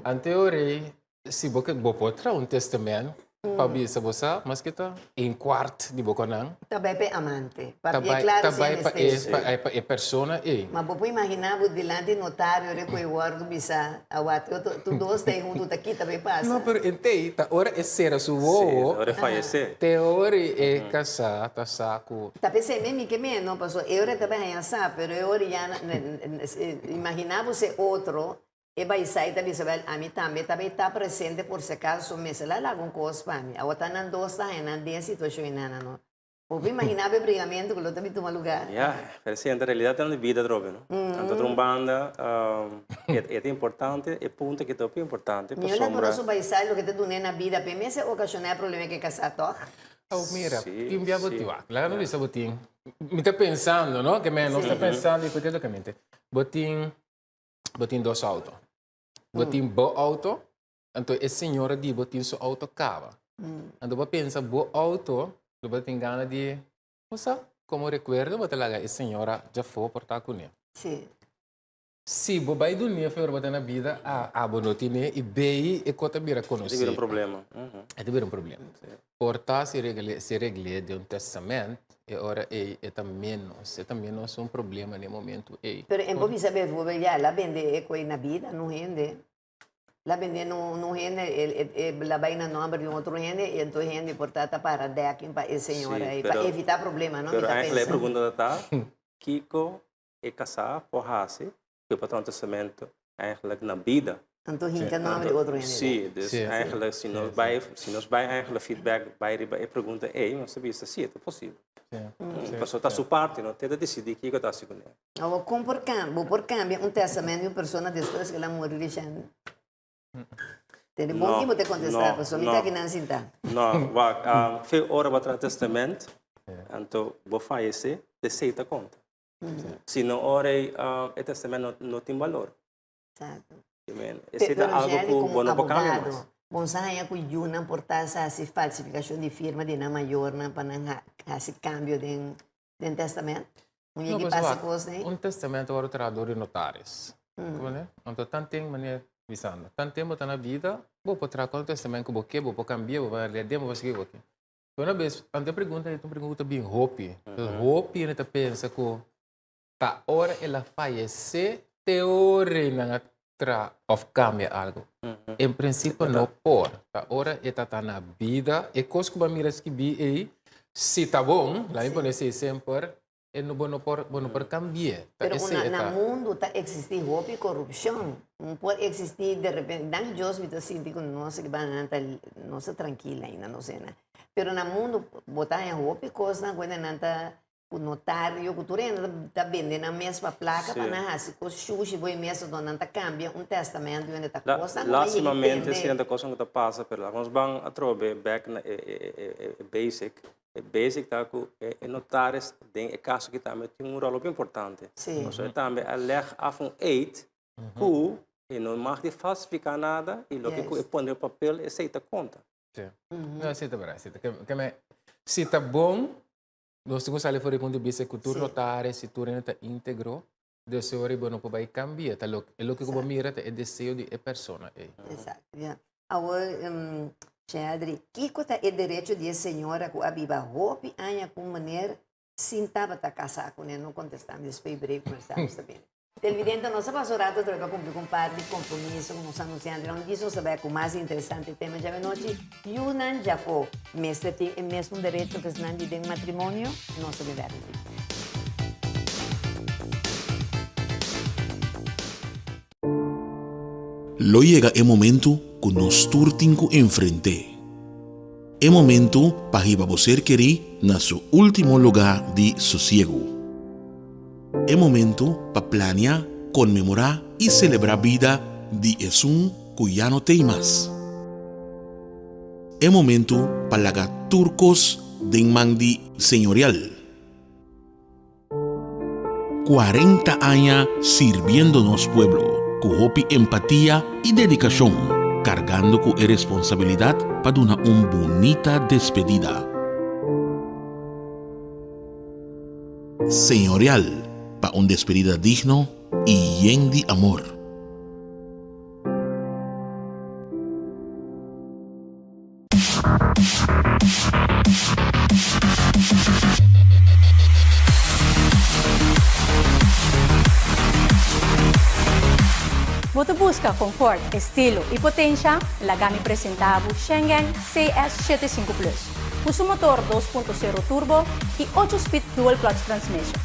B: Ante ora ei, si bo ke, bo por traha un testament pa bisa bo sa, maske ta un kuart di bo konan.
A: Ta bai pa e amante.
B: Ta
A: Papia
B: bai,
A: klaro
B: ta
A: si
B: bai pa e,
A: mester.
B: pa e, pa e persona ei.
A: Ma bo por imaginá bo dilanti notario ora ku e wòrdu bisa awor tu, tu dos ta ei huntu ta kita bai pasa.
B: No, pero entei ta ora e sera su wowo.
C: Sí, ora e fayesé.
B: Te ora e kasá ta sa ku.
A: Ta p'esei mi mi ke meno, pasobra e ora e ta bai haña sa, pero e ora ya imaginá bo si e otro e bai sa i ta bisa bel ami tambe ta bai ta presente por si acaso mester la laga un kos pa mi. Awor ta nan dos ta haña nan den e situashon einana no. Bo por imaginá bo e brigamentu ku lo ta bin tuma lugá?
C: Ya, pero si, en realidad ta nan di bida atrobe, no? Anto otro un banda, e ta importante, e punto aki ta hopi importante
A: Mi
C: pasobra.
A: no la su bai sa loke ta dun'é na bida, p'e mester okashoná e problema ku e kasá, tòg?
B: Awor mira, tin bia bo tin wak, laga no bisa bo tin, mi ta pensando, no, ke men nos ta pensando hipoteticamente, bo tin, bo tin dos auto, bo tin bo auto. Anto e señora di bo tin su auto caba. Anto bo pensa bo auto lo bo tin gana di usa como recuerdo bo ta laga e señora djafó por ta cune.
A: Sí.
B: Si bo bai dun'é for bo ta na bida a abo no tin'é y bay e cos ta bira conocí.
C: E ta bira un problema.
B: E ta bira un problema. Por ta si regl'é si regl'é den un testament e ora ey e ta menos e ta menos un problema na e momento ey.
A: Pero en por bisa bijvoorbeeld ya el a bende e coy na bida no hende. La bende no no hende e la bai na nomber di un otro hende y enton hende por ta ta para dekking pa e señora
C: Sí,
A: ey pa
C: pero
A: evita problema no mi
C: pero
A: ta
C: eigenlijk e
A: pensa.
C: pregunta ta kiko e kasá por hasi ku e patron testamento eigenlijk na bida.
A: Anto hinka nomber di otro hende
C: Sí, dus
B: Sí.
C: eigenlijk si nos bai si nos bai eigenlijk feedback bai riba e pregunta ey nos ta bisa sí e ta posibel.
B: Sí, sí,
C: Pasobra ta su parti no te ta disidí kiko ta hasi kuné.
A: Awor, kon por kambia, bo por kambia un tèstamènt di un persona despues ku el a muri Richanne? Tende bon ki bo ta kontestá, pasobra mi ta akinan sintá.
C: No, wak, fe ora bo a traha tèstamènt, anto bo fayesé, esei ta konta. Si no ora ei e tèstamènt no tin balor.
A: Exacto.
C: Esei ta
A: Pero
C: algo
A: Jelly,
C: ku
A: komo
C: bo no por kambia mas.
A: abogado, bo sa haña ku yunan por ta sa hasi falsifikashon di firma di nan mayornan pa nan hasi kambio den den tèstamènt? Un
B: No,
A: yegi
B: pues
A: pasa
B: wak,
A: kos ei?
B: un testamento wòrdu traha dor di notaris. Comprende? Anto tanten manera bisando, tanten bo ta na bida, bo por traha kualke tèstamènt ku bo ke, bo por kambia, bo por arregla den, bo por sigui ku bo ke. Pero una bes, anto e pregunta ei ta un pregunta ku ta bin hopi. Hopi hende ta pensa ku ta ora el a fayesé te ora ei nan a traha òf kambia algu. En prinsipio no por. Ta ora e ta ta na bida, e kos ku bo a mira skibí ei, si ta bon, laat mi pone esei semper, e no bo no por bo no por kambi'é. Ta
A: Pero
B: esei
A: na
B: e
A: na
B: ta.
A: mundu ta eksistí hopi korupshon. Un por eksistí derepente, danki Dios mi ta sinti ku nos aki banda ta nos ta trankil ainda, no sé na. Pero na mundu bo ta haña hopi kosnan ku nan ta Ku notario, ku tur hende ta bende nan mes pa plaka pa nan hasi kos shushi bo e mes anto nan ta kambia un tèstamènt i hende ta kosnan ku nan yega
C: Lastimamente
A: tende.
C: si nan ta kosnan ku ta pasa pero laga nos ban atrobe bèk na e basic. E basic ta ku e notaris den e kaso aki tambe tin un ròl hopi importante. Pasobra e tambe a lèg af un eid ku e no mag di falsifiká nada i loke ku e pone riba papel esei ta konta.
B: Si. No, esei ta bèrdat. Si ta bon Nos tin ku sali for di punto di bista ku tur notaris i tur hende ta íntegro, deseo riba no por bai kambia. Ta loke, e loke ku bo mira ta e deseo di e persona ei.
A: Exacto, ya. Awor, Chadri, kiko ta e derecho di e señora ku a biba hopi aña ku un meneer sin tabata kasá kuné? No kontestá mi, despues break kombersamos ta bini. Televidente, nos a pasa un rato otra vez pa cumpli cu un par di compromiso cu nos anunciante. Nan djis nos ta bay cu mas interesante tema djawe nochi. Yunan djafó mester tin e mesun derecho cu esnan di den matrimonio? Nos ta bin bek.
D: Lo yega e momento ku nos tur tin ku enfrent'é. E momento pa hiba bo ser kerí na su último lugá di sosiegu. E momento pa plania, konmemorá i selebrá bida di esun ku ya no t'ei mas. E momento pa laga tur kos den man di Señorial. 40 aña sirbiendo nos pueblo ku hopi empatia i dedikashon, kargando ku e responsabilidat pa duna un bunita despedida. Señorial pa un despedida digno i yen di amor.
G: Bo ta buska konfort, estilo i potensha? Laga mi presenta bo Shengen CS 75 Plus. Ku su motor 2.0 turbo i ocho speed dual clutch transmission.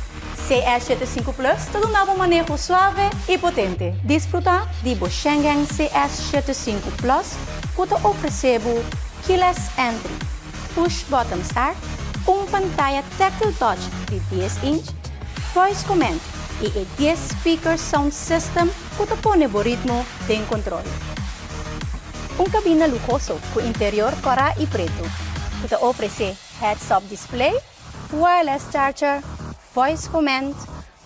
G: CS 75 Plus ta duna bo maneho suave i potente. Disfruta di bo Shengen CS 75 Plus ku ta ofresé bo keyless entry, push button start, un pantaya tactile touch di dies inch, voice command i e dies speaker sound system ku ta pone bo ritmo den kontrol. Un kabina luhoso ku interior kòrá i pretu, ku ta ofresé heads-up display, wireless charger, voice command,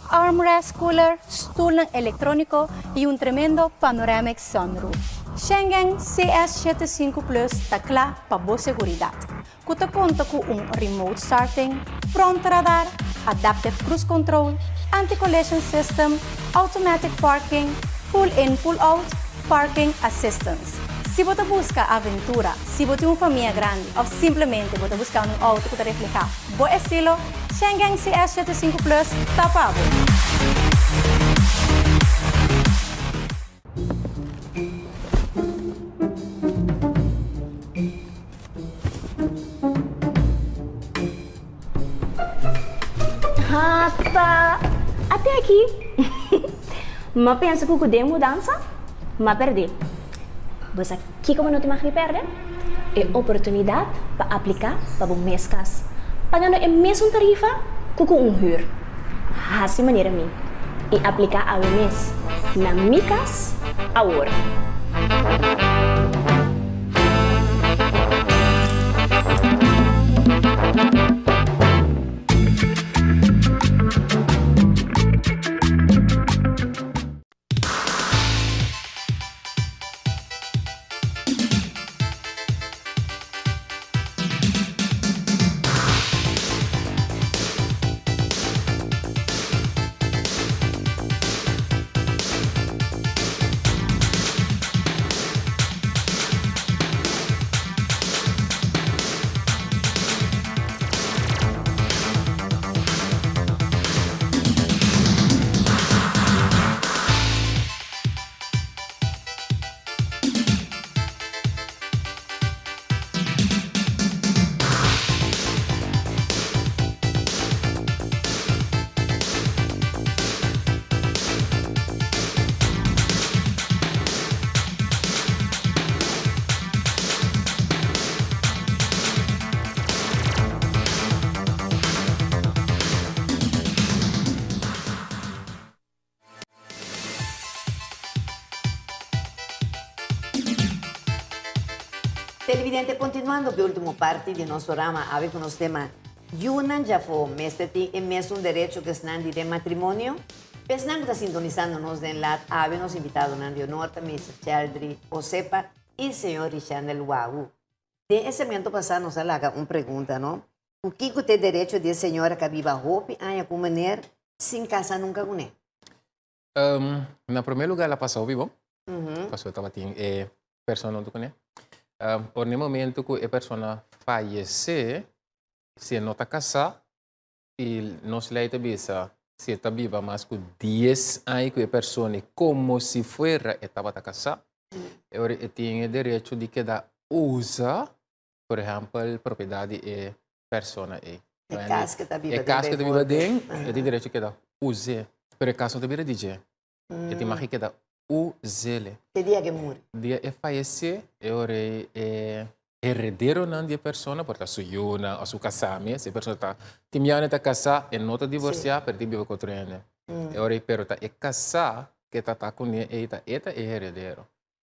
G: armrest cooler, stulnan elektróniko i un tremendo panoramic sunroof. Schengen CS 75 Plus ta kla pa bo seguridat, ku ta konta ku un remote starting, front radar, adaptive cruise control, anti-collision system, automatic parking, pull in pull out, parking assistance. Si bo ta buska aventura, si bo tin un famia grandi òf simplemente bo ta buskando un outo ku ta reflehá bo estilo, Schengen CS 75 Plus ta pa bo!
H: Ata, ate aki. M'a pensa ku ku den mudansa, m'a pèrdè. Bo sa kiko bo no tin mag di pèrdè? E oportunidat pa apliká pa bo mes kas, pagando e mesun tarifa ku ku un hür. Hasi manera mi i apliká awe mes na Mi Kas Awor.
A: Televidente, continuando cu e ultimo parti di nos programa, awe cu nos tema Yunan djafó mester tin e mesun derecho cu esnan di den matrimonio? Pa esnan cu ta sintonisando nos den lat, awe nos invitadonan di honor ta Mister Cheldry Osepa y señor Richendel Wawu. Den e segmento pasá nos a laga un pregunta, no? Ku kiko ta e derecho di e señora ku a biba hopi aña ku un meneer sin kasa nunka kuné?
B: Na promé lugá el a pasa hopi bon, pasobra tabatin e persona huntu kuné. Ora na e momento ku e persona fayesé, si e no ta kasá i nos lei ta bisa si e ta biba mas ku dies aña ku e persona komo si fuera e tabata kasá, e ora e tin e derecho di keda usa por ehempel, propiedad di e persona ei.
A: E cas que ta biba
B: E cas que ta biba den, e tin derecho keda us'é. Pero e cas no ta bira di dje. E tin mag keda us'é.
A: Te dia ke muri.
B: Dia e fayesé, e ora ei e herederonan di e persona, por ta su yunan o su kasá mes, e persona ta tin biaha ta kasá, e no ta divorsiá, pero e tin biba ku otro hende. E ora ei, pero ta e kasá ke ta ta kuné ei ta e ta e heredero.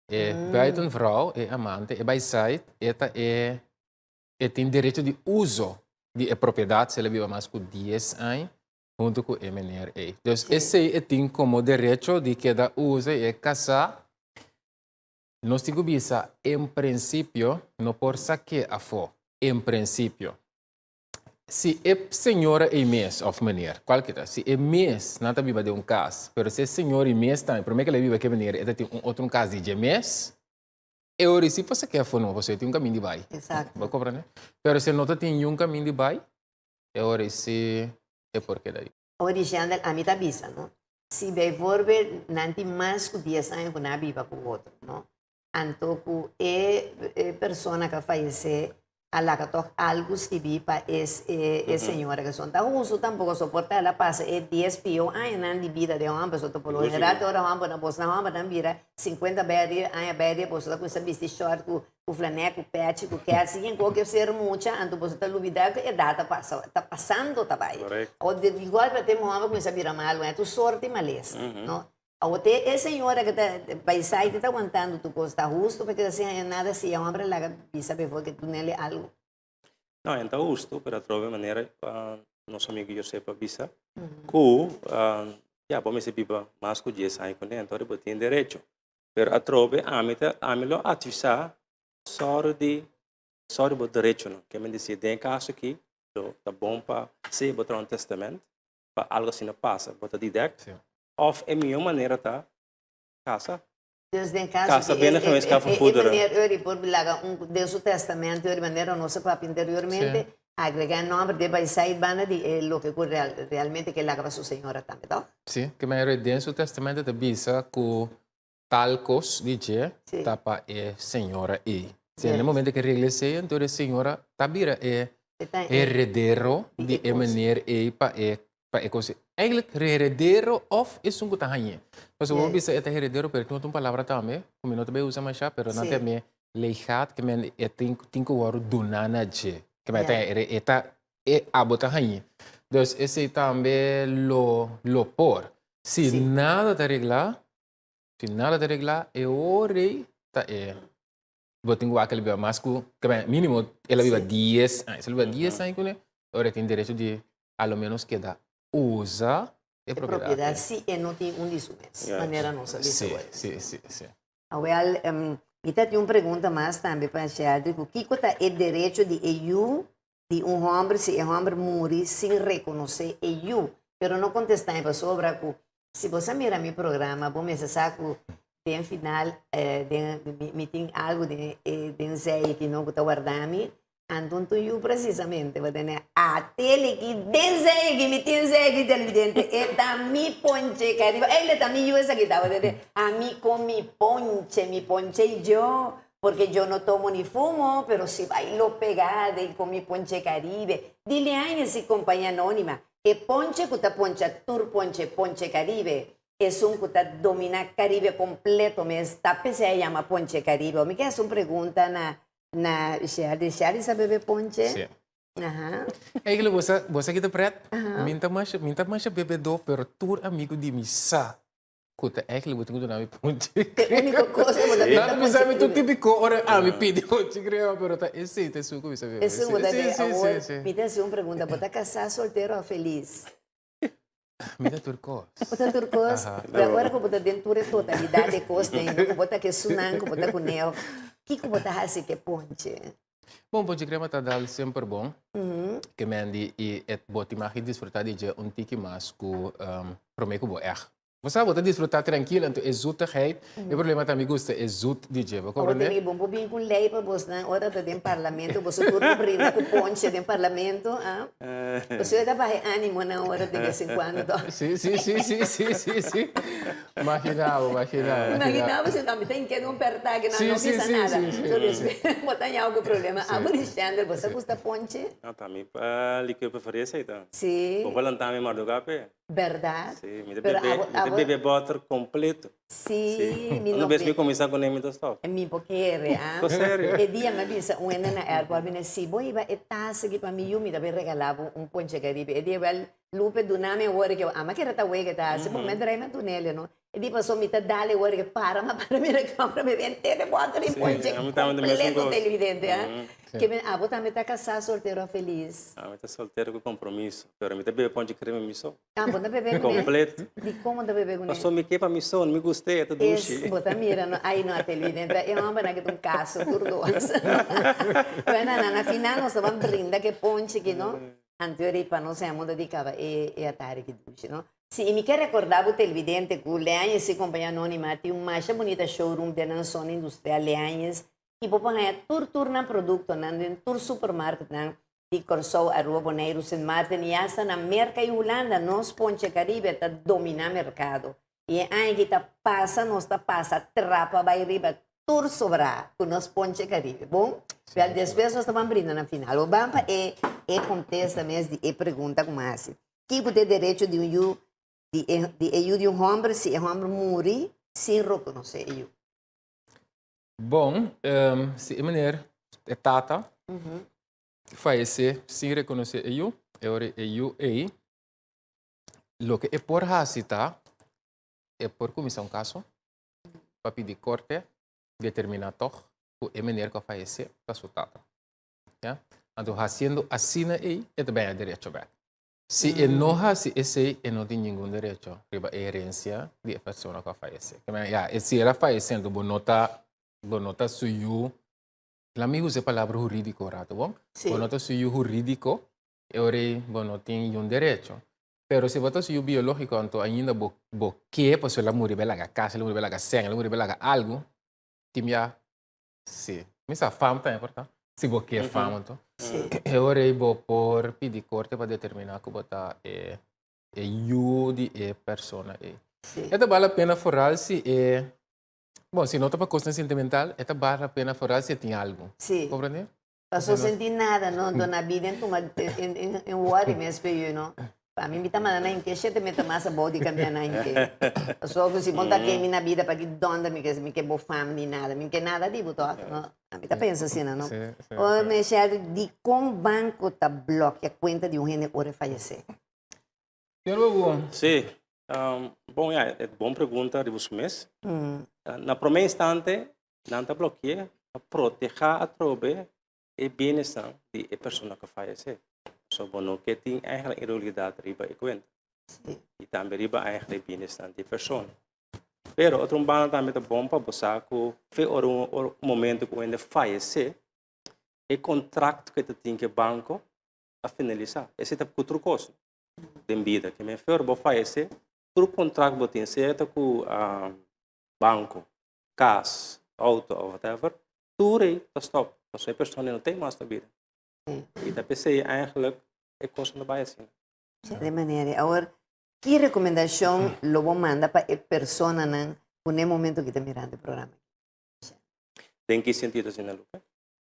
B: E buitenvrouw, e amante, e baisait, e ta e e tin derecho di uso di e propiedad si el a biba mas cu dies aña hunto cu e meneer ey. Dus esey e tin como derecho di keda usa y e casa. Nos tin cu bisa en principio no por saque afo, en principio. Si e señora ei mes of meneer, cualke ta, si e mes nan ta biba den un cas, pero si e señor ei mes tambe, prome ke el a biba ke meneer, e ta tin un otro un cas di dje mes, e ora ei si por saké afó numa, pasobra e tin un camin di bai.
A: Exacto.
B: Bo comprende? Pero si e no ta tin niun camin di bai, e ora ei si e por keda ei.
A: Ora di Shendel, ami ta bisa, no? Si bijvoorbeeld nan tin mas cu dies aña cu nan a biba cu otro, no? Anto ku e persona ku a fayesé a laga tòg algu skibí pa e e señora ku son ta hustu tampoko soportá el a pasa e dies pió añanan di bida den hòmber so ta por lo general te ora hòmbernan bosnan hòmbernan bira sinkuenta bai ariba aña bai ariba boso ta kuminsá bisti shòrt ku ku flanè ku pèchi ku kèt si ken koke ser mucha anto boso ta lubidá ku edat ta pasa ta pasando ta bai o di gòlpe te hòmber kuminsá bira malu tur sorti malesa no. Awor te e señora que ta bay saite ta aguantando tur cos, ta husto pa keda sin haña nada si e hombre a laga bisa before que dunele algo?
C: No, en ta husto, pero atrobe manera nos amigo Josep a bisa cu ya bo mester biba mas cu dies aña cune, entonces bo tin derecho. Pero atrobe ami ta ami lo advisá sòru di sòru bo derechonan. Ke men di den e kaso aki lo ta bon pa si bo traha un testament pa algu asina pasa bo ta didèkt òf e mihó manera ta kasa.
A: Dus den kaso
C: Kasa
A: di
C: bene gemeenschap van
A: e
C: goederen.
A: meneer Uri por laga un den su testamento Uri manera nos a papia anteriormente agrega e nomber di e baisait banda di e loke ku realmente ke laga pa su señora tambe toch?
B: Sí, ke manera den su testamento ta bisa ku tal kos di dje ta pa e señora ei. Si na e momento ke regla esei anto e señora ta bira e heredero di e meneer ei pa e pa e kos. Eigenlijk heredero of esun ku ta hañ'é. Pasobra bo bisa e ta heredero pero tin otro un palabra tambe ku mi no ta bay usa masha pero nan ta yam'é legaat ke men e tin tin ku wòrdu duná na dje. Ke men ta e ta e abo ta hañ'é. Dus esei tambe lo lo por. Si nada ta reglá, si nada ta reglá e ora ei ta e bo tin ku wak el a biba mas ku mínimo el a biba dies aña. Si el a biba dies aña kuné ora e tin derecho di a lo menos keda usa e
A: E
B: propiedad.
A: propiedad si e no tin un di su mes, manera nos a bisa
B: Sí,
A: awor.
B: sí, sí, sí.
A: Awel, mi ta tin un pregunta mas tambe pa Sheldry, ku kiko ta e derecho di e yu di un hòmber si e hòmber muri sin rekonosé e yu? Pero no kontestá mi pasobra ku si bo sa mira mi programa bo mester sa ku den final den mi tin algu den e den zei aki no ku ta warda mi Anto tu yu precisamente bo tene a tele ki den zei ki mi tin zei ki televidente e ta mi ponche caribe ey ta mi yu esaki ta bo tene a mi con mi ponche mi ponche y yo porque yo no tomo ni fumo pero si bailo pegada y con mi ponche caribe dile aña si compañía anónima e ponche cu ta poncha tur ponche ponche caribe esun cu ta domina caribe completo mes ta pesey a yama ponche caribe mi ke haci un pregunta na Na Sherry. Sherry sa bebe ponche?
B: Sí.
A: Aha.
B: Eigenlijk, bo sa, bo sa kita pret? Mi ta masha, mi ta masha bebedó, pero tur amigo di mi sa ku ta eigenlijk bo tin ku duna mi ponche
A: E úniko kos ku bo ta
B: Nan ta bisa mi tur típiko ora ami pidi ponche krema, pero ta esei ta esun ku mi sa bebe.
A: Esun bo ta bebe.
B: Sí, sí,
A: Awor,
B: sí, sí.
A: mi ta hasi un pregunta. Bo ta kasá, soltero òf felis?
B: Mi ta tur kos.
A: Bo ta tur kos? Pero ora ku bo ta den tur e totalidat di kos den, ku bo ta ku esunnan, ku bo ta kuné, kiko bo ta hasi ku e ponche?
B: Bon, ponche krema ta dal semper bon. Ke men di i e bo tin mag di disfrutá di dje un tiki mas ku promé ku bo èg. Bo sa bo ta disfrutá trankil, anto e zoetigheid, e problema ta mi gusta e zoet di dje, bo
A: Awor
B: komprendé?
A: tene bon por bin ku lei pa bosnan ora ta den parlamento, boso tur por brinda ku ponche den parlamento, ah. Boso ta baha e animonan ora de bes en cuando toch?
B: Sí, sí, sí, sí, sí, sí, sí. Imagina bo, imagina bo.
A: Imagina bo si no, mi ta inkedo un perta que no no bisa nada. So despues bo ta haña algu problema. Abo di Shandel, bo sa gusta ponche?
C: No, ta mi liqueur preferido esei ta.
A: Sí.
C: Bo por lanta mi marduga pe.
A: Berdad?
C: Sí, mi ta bebe, mi ta bebe boter completo.
A: Sí, mi no.
C: Unda bes mi cuminsa cune mi ta stop.
A: Mi por kere, ah.
C: Ta serio?
A: E dia mi a bisa un hende na airport, mi na si bo hiba e tas aki pa mi yu, mi ta bay regala bo un ponche caribe. E dia wel, Lupe duna mi awor ke ama kere ta wega ta hasi, bo mi a drai mi a dunele no. E di paso mi ta dale awor ke para ma para mi recamara mi bente e boter di ponche completo televidente, ah. Ke mi, abo tambe ta casá, soltero of feliz?
C: Ami ta soltero ku compromiso, pero mi ta bebe ponche crema mi so.
A: Ah, bo ta bebe kuné?
C: Completo.
A: Dikon bo ta bebe kuné?
C: Pasobra mi ke pa mi so, mi gust'é, e ta dushi.
A: Es, bo ta mira no, ai no, televidente, e hombernan ke ta un kaso tur dos. Bueno, na na final nos ta ban brinda ku e ponche aki, no? Anto e pa nos hèmon ta di kaba e e atari ki dushi, no? Si, i mi ke rekordá bo televidente ku Leañez i Compañía Anónima tin un masha bunita showroom den nan zona industrial Leañez i bo por haña tur tur nan produktonan den tur supermarketnan di Kòrsou, Aruba, Boneiru, Sint Maarten i asta na Merka i Hulanda. Nos Ponche Caribe ta dominá merkado i e aña ki ta pasa nos ta pasa trapa bai riba tur sobrá ku nos Ponche Caribe. Bon, wèl despues nos ta ban brinda na final. Bo ban pa e e kontesta mes di e pregunta ku mi a hasi. Kiko ta e derecho di un yu di e di e yu di un hòmber si e hòmber muri sin rekonosé e yu?
B: Bon, si e meneer, e tata, fayesé sin rekonosé e yu, e ora e yu ei, loke e por hasi ta, e por kuminsá un kaso pa pidi korte determiná tòg ku e meneer ku a fayesé ta su tata. Ya? Anto hasiendo asina ei, e ta bini e derecho bèk. Si e no hasi esei, e no tin ningun derecho riba e herensia di e persona ku a fayesé. Ke men, ya, si el a fayesé anto bo no ta, bo no ta su yu, laat mi usa e palabra hurídiko un rato, bon? Bo no ta su yu hurídiko, e ora ei bo no tin niun derecho. Pero si bo ta su yu biológiko anto ainda bo bo ke pasobra el a muri bo a laga kas, el a muri bo a laga sèn, el a muri bo a laga algu, tin bia Si. Mi sa fam tambe por ta. Si bo ke fam anto. E ora ei bo por pidi korte pa determiná ku bo ta e e yu di e persona ei. E ta bal la pena foral si e, bon si no ta pa kosnan sentimental, e ta bal la pena foral si e tin algu. Komprendé?
A: Paso sin tin nada no, anto na bida en tuma en worry mes pe yu no. Pa mi mi ta manda nan inke shete meta mas abou di cambia nan inke. Paso cu si bon ta kemi na bida pa ki donde mi ke mi ke bo fam ni nada, mi ke nada di bo toch no. Mi ta pensa asina no. O me Sheldry, dicon banco ta blokia cuenta di un hende ora e fayece?
B: Señor Babu.
C: Si, bon ya, e bon pregunta riba su mes. Na prome instante Nan ta bloke'é pa protehá atrobe e bienesnan di e persona ku fayesé. So bo no ke tin eigenlijk irregularidat riba e kuenta i tambe riba eigenlijk e bienesnan di e persona. Pero otro un banda tambe ta bon pa bo sa ku fe ora un momento ku un hende fayesé, e kontrakt ku e ta tin ku e banko a finalisá. Esei ta ku tur kos den bida. Ke men fe ora bo fayesé, tur kontrakt bo tin, sea ta ku banko, kas, outo of whatever, tur ei ta stop, pasobra e persona ei no ta mas na bida. I ta p'esei eigenlijk e kosnan ta bai asina.
A: Di manera. Awor, ki rekomendashon lo bo manda pa e personanan ku na e momento aki ta mirando e programa aki?
C: Den ki sentido asina, Lupe?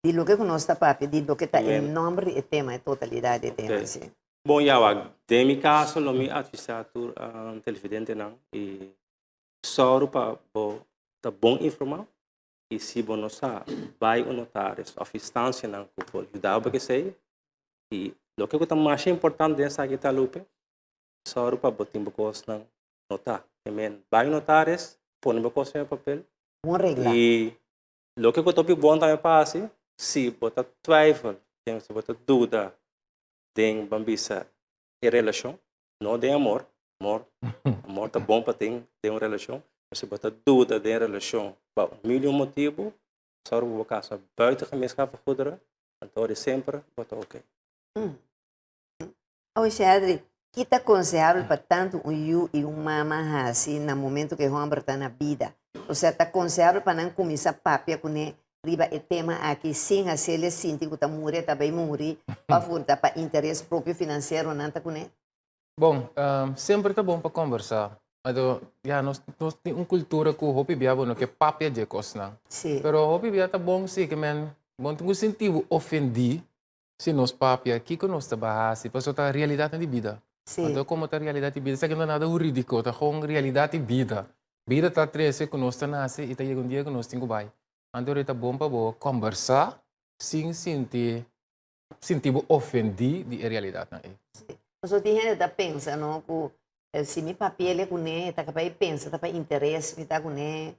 A: Di loke ku nos ta papia, di loke ta e nòmber di e tema, e totalidat di e tema, si.
C: Bon, ya wak, den mi kaso lo mi advisá tur televidentenan i Sòru pa bo ta bon informá i si bo no sa, bai un notaris òf instansianan ku por yuda bo ku esei. I loke ku ta masha importante den esaki ta, Lupe, sòru pa bo tin bo kosnan notá. I men, bai un notaris, pone bo kosnan riba papel.
A: Bon reglá.
C: I loke ku ta hopi bon tambe pa hasi, si bo ta twijfel, si bo ta duda den, ban bisa, e relashon, No den amor, amor, amor ta bon pa tin den un relashon, pero si bo ta duda den relashon pa un mil y un motibu, sòru pa bo kasa buiten gemeenschap van goederen, anto di semper bo ta oké.
A: Awe Sheldry, ki ta konsehabel pa tantu un yu i un mama hasi na momento ku e hòmber ta na bida? Osea, ta konsehabel pa nan kuminsá papia kuné riba e tema aki sin hasel'e sinti ku ta muri e ta bai muri òf ku ta pa interes propio finansiero nan ta kuné?
B: Bon, semper ta bon pa kombersá. Anto, ya, nos nos tin un kultura ku hopi bia bo no ke papia dje kosnan.
A: Sí.
B: Pero hopi bia ta bon si ke men bo no tin ku sinti bo ofendí si nos papia kiko nos ta bai hasi pasobra ta realidatnan di bida.
A: Sí.
B: Anto komo ta realidat di bida esaki no ta nada hurídiko, ta gewoon realidat di bida. Bida ta trese ku nos ta nase i ta yega un dia ku nos tin ku bai. Anto ta bon pa bo kombersá sin sinti sinti bo ofendí di e realidatnan ei.
A: Sí. Pasobra tin hende ta pensa no ku si mi papia el e kuné e ta kapaz di pensa ta pa interes mi ta kuné.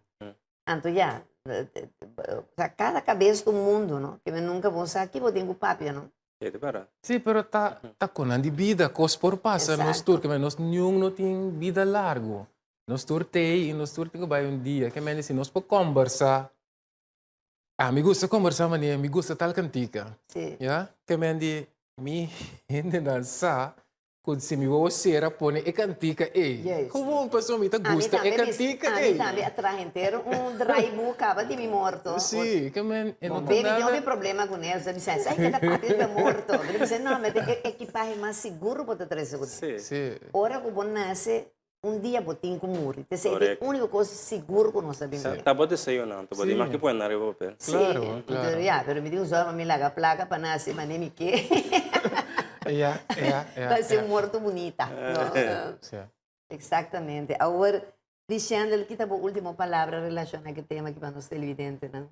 A: Anto ya, osea kada kabes ta un mundu no, ke mi nunka bo sa ki bo tin ku papia no.
C: E ta bèrdat.
B: Sí, pero ta ta konan di bida, kos por pasa nos tur, ke nos niun no tin bida largu. Nos tur t'ei i nos tur tin ku bai un dia. Ke mende si nos por kòmbersá, ah mi gusta kòmbersá manera mi gusta tal kantika.
A: Sí.
B: Ya, ke mende mi hendenan sa ku si mi wowo sera pone e kantika ei.
A: Juist.
B: Gewoon pasobra mi ta gusta e kantika ei.
A: Ami tambe a traha henter un draaiboek kaba di mi morto.
B: Sí, ke men e no ta
A: Baby tin
B: nada.
A: hopi problema kuné, e ta bisa, esei keda papia riba morto. Mi ta bisa, no, mi ta e ekipahe mas sigur bo ta trese ku.
C: Sí.
B: Sí.
A: Ora ku bo nase, Un dia bo tin ku muri. Te esei ta e
C: Correcto.
A: úniko kos sigur ku nos ta bin mira.
C: Ta bo deseonan, ta bo di mas ki pone nan riba papel.
A: Sí,
B: Claro, claro.
A: Pero ya, pero mi tin un zorg pa mi laga plaka pa nase manera mi ke.
B: Ya, ya, ya.
A: Pa ser un morto bunita, no?
B: Sí.
A: Exactamente. Awor, Lishendel, ki ta bo último palabra relaciona ku e tema aki pa nos televidentenan?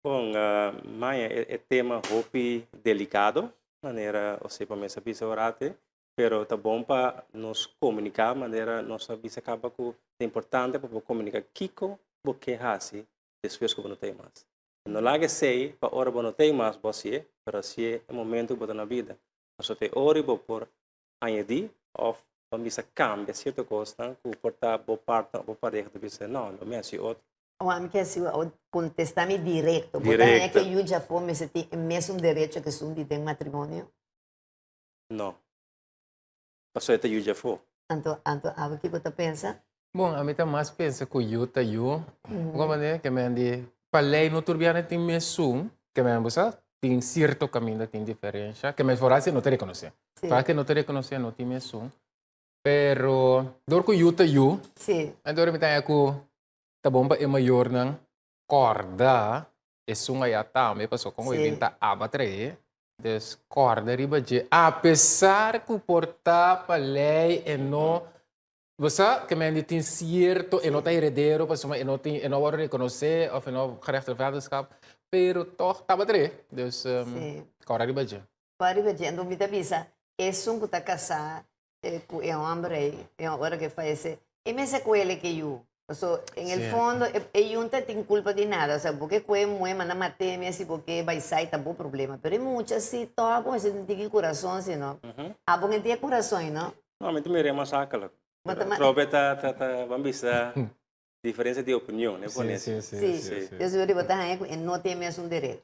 C: Bon, Maya, e tema hopi delicado, manera Osepa mes a bisa orate, pero ta bon pa nos komuniká manera nos a bisa kaba ku ta importante pa bo komuniká kiko bo ke hasi despues ku bo no ta ei mas. No laga esei pa ora bo no ta ei mas bo hasié, pero hasié e momento ku bo ta na bida. Pasobra ta e ora bo por. añadí òf ban bisa kambia sierto kosnan ku por ta bo partner òf bo pareha ta bisa no, lo mi hasi otro.
A: O ami ke hasi o kontestá mi direkto. Bo ta haña ke yu djafó mester tin e mesun derecho ku esun di den matrimonio?
C: No. Pasobra e ta yu djafó.
A: Anto, anto abo kiko ta pensa?
B: Bon, ami ta mas pensa ku yu ta yu. Bo manera ke men di pa lei no tur biaha tin mesun, ke men bo sa tin sierto kaminda tin diferensha, ke men foral si no ta rekonosé. Foral ke no ta rekonosé no tin mesun. Pero dor ku yu ta yu, anto mi ta haña ku ta bon pa e mayornan kòrda esun aya tambe pasobra kon e bin ta aba trae. Dus kòrda riba dje apesar ku por ta pa lei e no Bo sa ke men di tin sierto e no ta heredero pasobra e no tin e no a wòrdu rekonosé òf e no gerechtigd vaderschap pero tòg tabata re dus kòrda riba dje.
A: Kòrda riba dje anto mi ta bisa esun ku ta kasá ku e hòmber ei e ora ku e fayesé e mester kuele ke yu paso en el fondo e yu no ta tin kulpa di nada osea bo ke kue muhé manda mat'é mes si bo ke bai sai ta bo problema pero e mucha si tòg bo mester tin tiki kurason si no abo ke tin e kurason no.
C: No, mi ta mira mas akelijk. Atrobe ta, ta, ta, ban bisa diferencia di opinion, ne pone.
B: Sí, sí, sí.
A: Sí. Yo seguro bo ta haña ku e no tin e mesun derecho.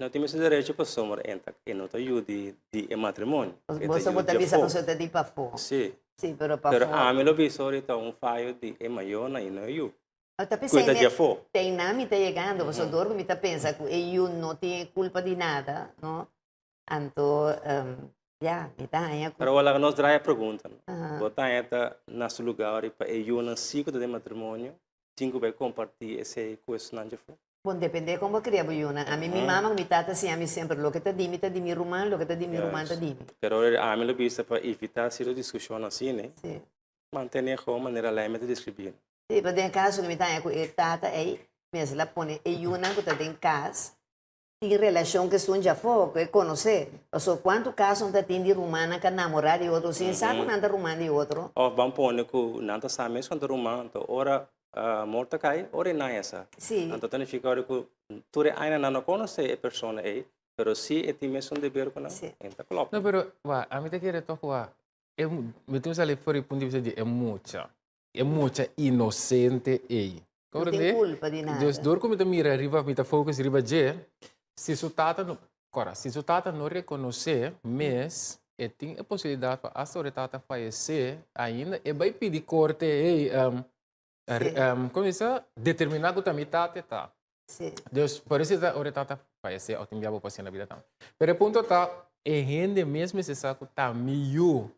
C: No tin mesun derecho pasobra e ta, e no ta yu di, di e matrimonio. E
A: Bo
C: ta
A: so
C: yu
A: bo ta
C: di
A: bisa
C: afó.
A: pasobra ta di pafó.
C: Sí.
A: Sí, pero pafó.
C: Pero ami lo bisa ora ta un fayo di e mayornan i no e yu.
A: No ta
C: Ku e
A: p'esei
C: ta
A: mi
C: di afó.
A: te einan mi ta yegando, pasobra dor ku mi ta pensa ku e yu no tin e kulpa di nada, no? Anto, ya, mi ta haña ku.
C: Pero wak laga nos draai e pregunta, no? Bo ta haña ta na su lugar ora pa e yunan si ku ta den matrimonio tin ku bai kompartí esei ku esunnan dje for?
A: Bon, dependé kon bo kria bo yunan. Ami, mi mama ku mi tata siña mi semper, loke ta di mi ta di mi ruman, loke ta di mi ruman ta di mi.
C: Pero ora ami lo bisa pa evitá sierto diskushon asina, mantené gewoon manera lei mi ta deskribí.
A: Sí, pero den e kaso ku mi ta haña ku e tata ei mester a pone e yunan ku ta den kas Tin relashon ku esun djafó, ku e konosé. Pasobra kuantu kaso ta tin di rumannan ku a namorá di otro sin sa ku nan ta ruman di otro.
C: Òf ban pone ku nan ta sa mes ku nan ta ruman, anto ora amor ta kai, ora e naña sa. Anto ta nifiká ora ku tur e añanan nan no konosé e persona ei, pero si e tin mesun deber ku nan, e ta klòp.
B: No, pero wak, ami ta kere tòg wak, e mi tin un sali for di punto di bista di e mucha. E mucha inosente ei.
A: No tin culpa di nada.
B: Dus door cu mi ta mira riba, mi ta focus riba dje, si su tata no, cora, si su tata no reconoce mes, e tin e posibilidad pa hasta ora e tata fayece, ainda e bay pidi corte, hey, como bisa, determina cu ta mi tata e ta. Dus por eso ta ora e tata fayece, of tin bia bo por haci na bida tambe. Pero e punto ta, e hende mes mester sa cu ta mi yu.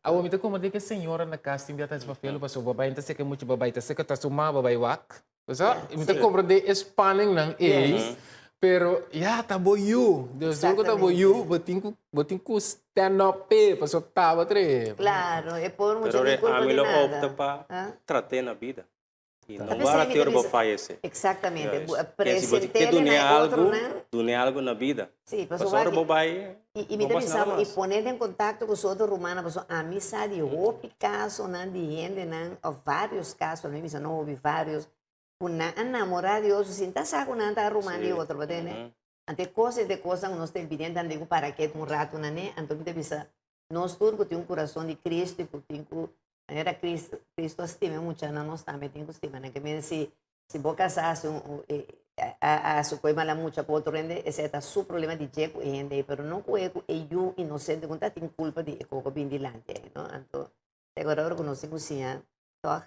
B: Awor mi ta komprendé ku e señora na kas tin bia ta hasi papel pasobra babai ta seka muchu babai ta seka ta su mama babai wak. Bo sa? Mi ta komprendé e spanningnan ei, pero ya ta bo yu. Dus dor ku ta bo yu bo tin ku bo tin ku stand up p'e pasobra ta bo trae.
A: Klaro, e pober mucha
C: Pero
A: tin kulpa
C: ami
A: di
C: lo
A: nada.
C: opta pa trat'é na bida. I no
A: Ta
C: wara
A: p'esei mi
C: te
A: ta
C: ora bo
A: bisa,
C: fayesé.
A: Exactamente. Bu a
C: Ken si bo tin ke
A: present'é
C: dun'é
A: na e
C: algu,
A: otronan.
C: dun'é algu na bida.
A: Sí,
C: Pasobra
A: pasobra
C: ora bo
A: aki,
C: bai,
A: i, i mi
C: bo
A: ta
C: bas
A: bisa
C: nada
A: bo, i
C: mas.
A: pon'é den kontakto ku su otro rumannan, pasobra ami sa di hopi kasonan di hendenan, òf vários kasonan, mi bisa no hopi, vários, ku nan a namorá di otro sin ta sa ku nan ta ruman di otro, bo tende? Anto e kos ei ta e kosnan ku nos ta evidente, nan tin ku para ketu un ratu nan e, anto mi ta bisa, Nos tur ku tin un kurason di Cristo i ku tin ku manera Cristo Cristo a stima e muchanan nos tambe tin ku stima nan. Ke men si si bo kasá hasi un a hasi ku e mala mucha ku otro hende esei ta su problema di dje ku e hende ei pero no ku e ku e yu inosente ku no ta tin kulpa di e koko bin dilanti ei no. Anto te akorda ora ku nos tin ku siña Toch?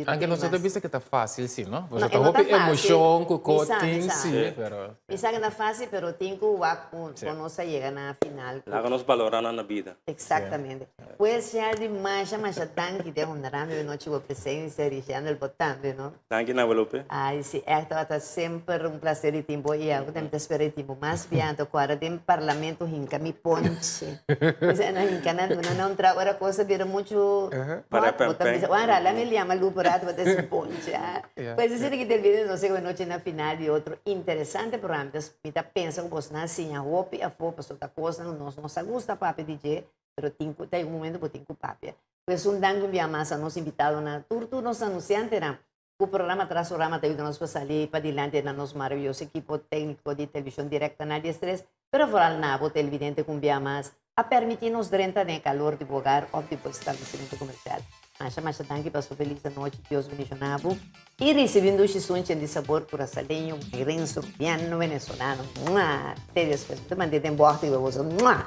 B: Anke nos no ta bisa ke ta fácil si, no?
A: No,
B: Pasobra
A: e
B: ta
A: no ta
B: hopi
A: fácil.
B: emoshon ku
A: Mi
B: ko
A: sa, mi
B: tin
A: sa.
B: si, pero.
A: Mi sa ke ta fácil, pero tin ku wak ku kon nos a yega na final.
C: Laga nos balorá nan na bida.
A: Exactamente. Pues Shelby, masha masha danki te honrá mi nochi bo presencia, Richendel bo tambe, no?
C: Danki na Lupe.
A: Ay, si, echt tabata semper un placer di tin bo i algo tambe ta spera di tin bo mas bia. Anto ku ora den parlamento hinka mi ponche. Bisa no hinka nan duna nan un trago ora kos a bira muchu
C: Para
A: hot. Bo ta
C: pèn
A: bisa,
C: pèn.
A: wan rala mi liama Lupe rato bo ta hasi ponche. Pues asina ki termina nos e nochi na final di otro interesante programa. Mi ta pensa ku bosnan a siña hopi afó pasobra ta kosnan ku nos no sa gusta papia di dje, pero tin ku ta un momento bo tin ku papia. Pues un danki un bia mas a nos invitadonan, tur tur nos anunciantenan ku programa tras programa ta yuda nos pa sali padilanti na nos maraviyoso ekipo tecnico di Television Direct Canal 13, pero vooral na bo televidente ku un bia mas. A permití nos drenta den e kalor di bo hogar òf di bo establesimentu komersial. Masha masha danki pa su felis anochi, Dios bendishoná bo i risibí un dushi sunchi di sabor kurasaleño, bonairense, rubiano, venezolano. Mua! Te despues. Mi ta mand'é den bògta riba boso. Mua!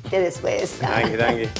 A: Te despues.
C: Danki, danki.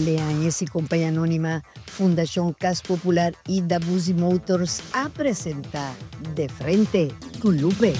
A: Leañez y Compañía Anónima, Fundacion Cas Popular y Dabuzi Motors a presenta De Frente cu Lupe.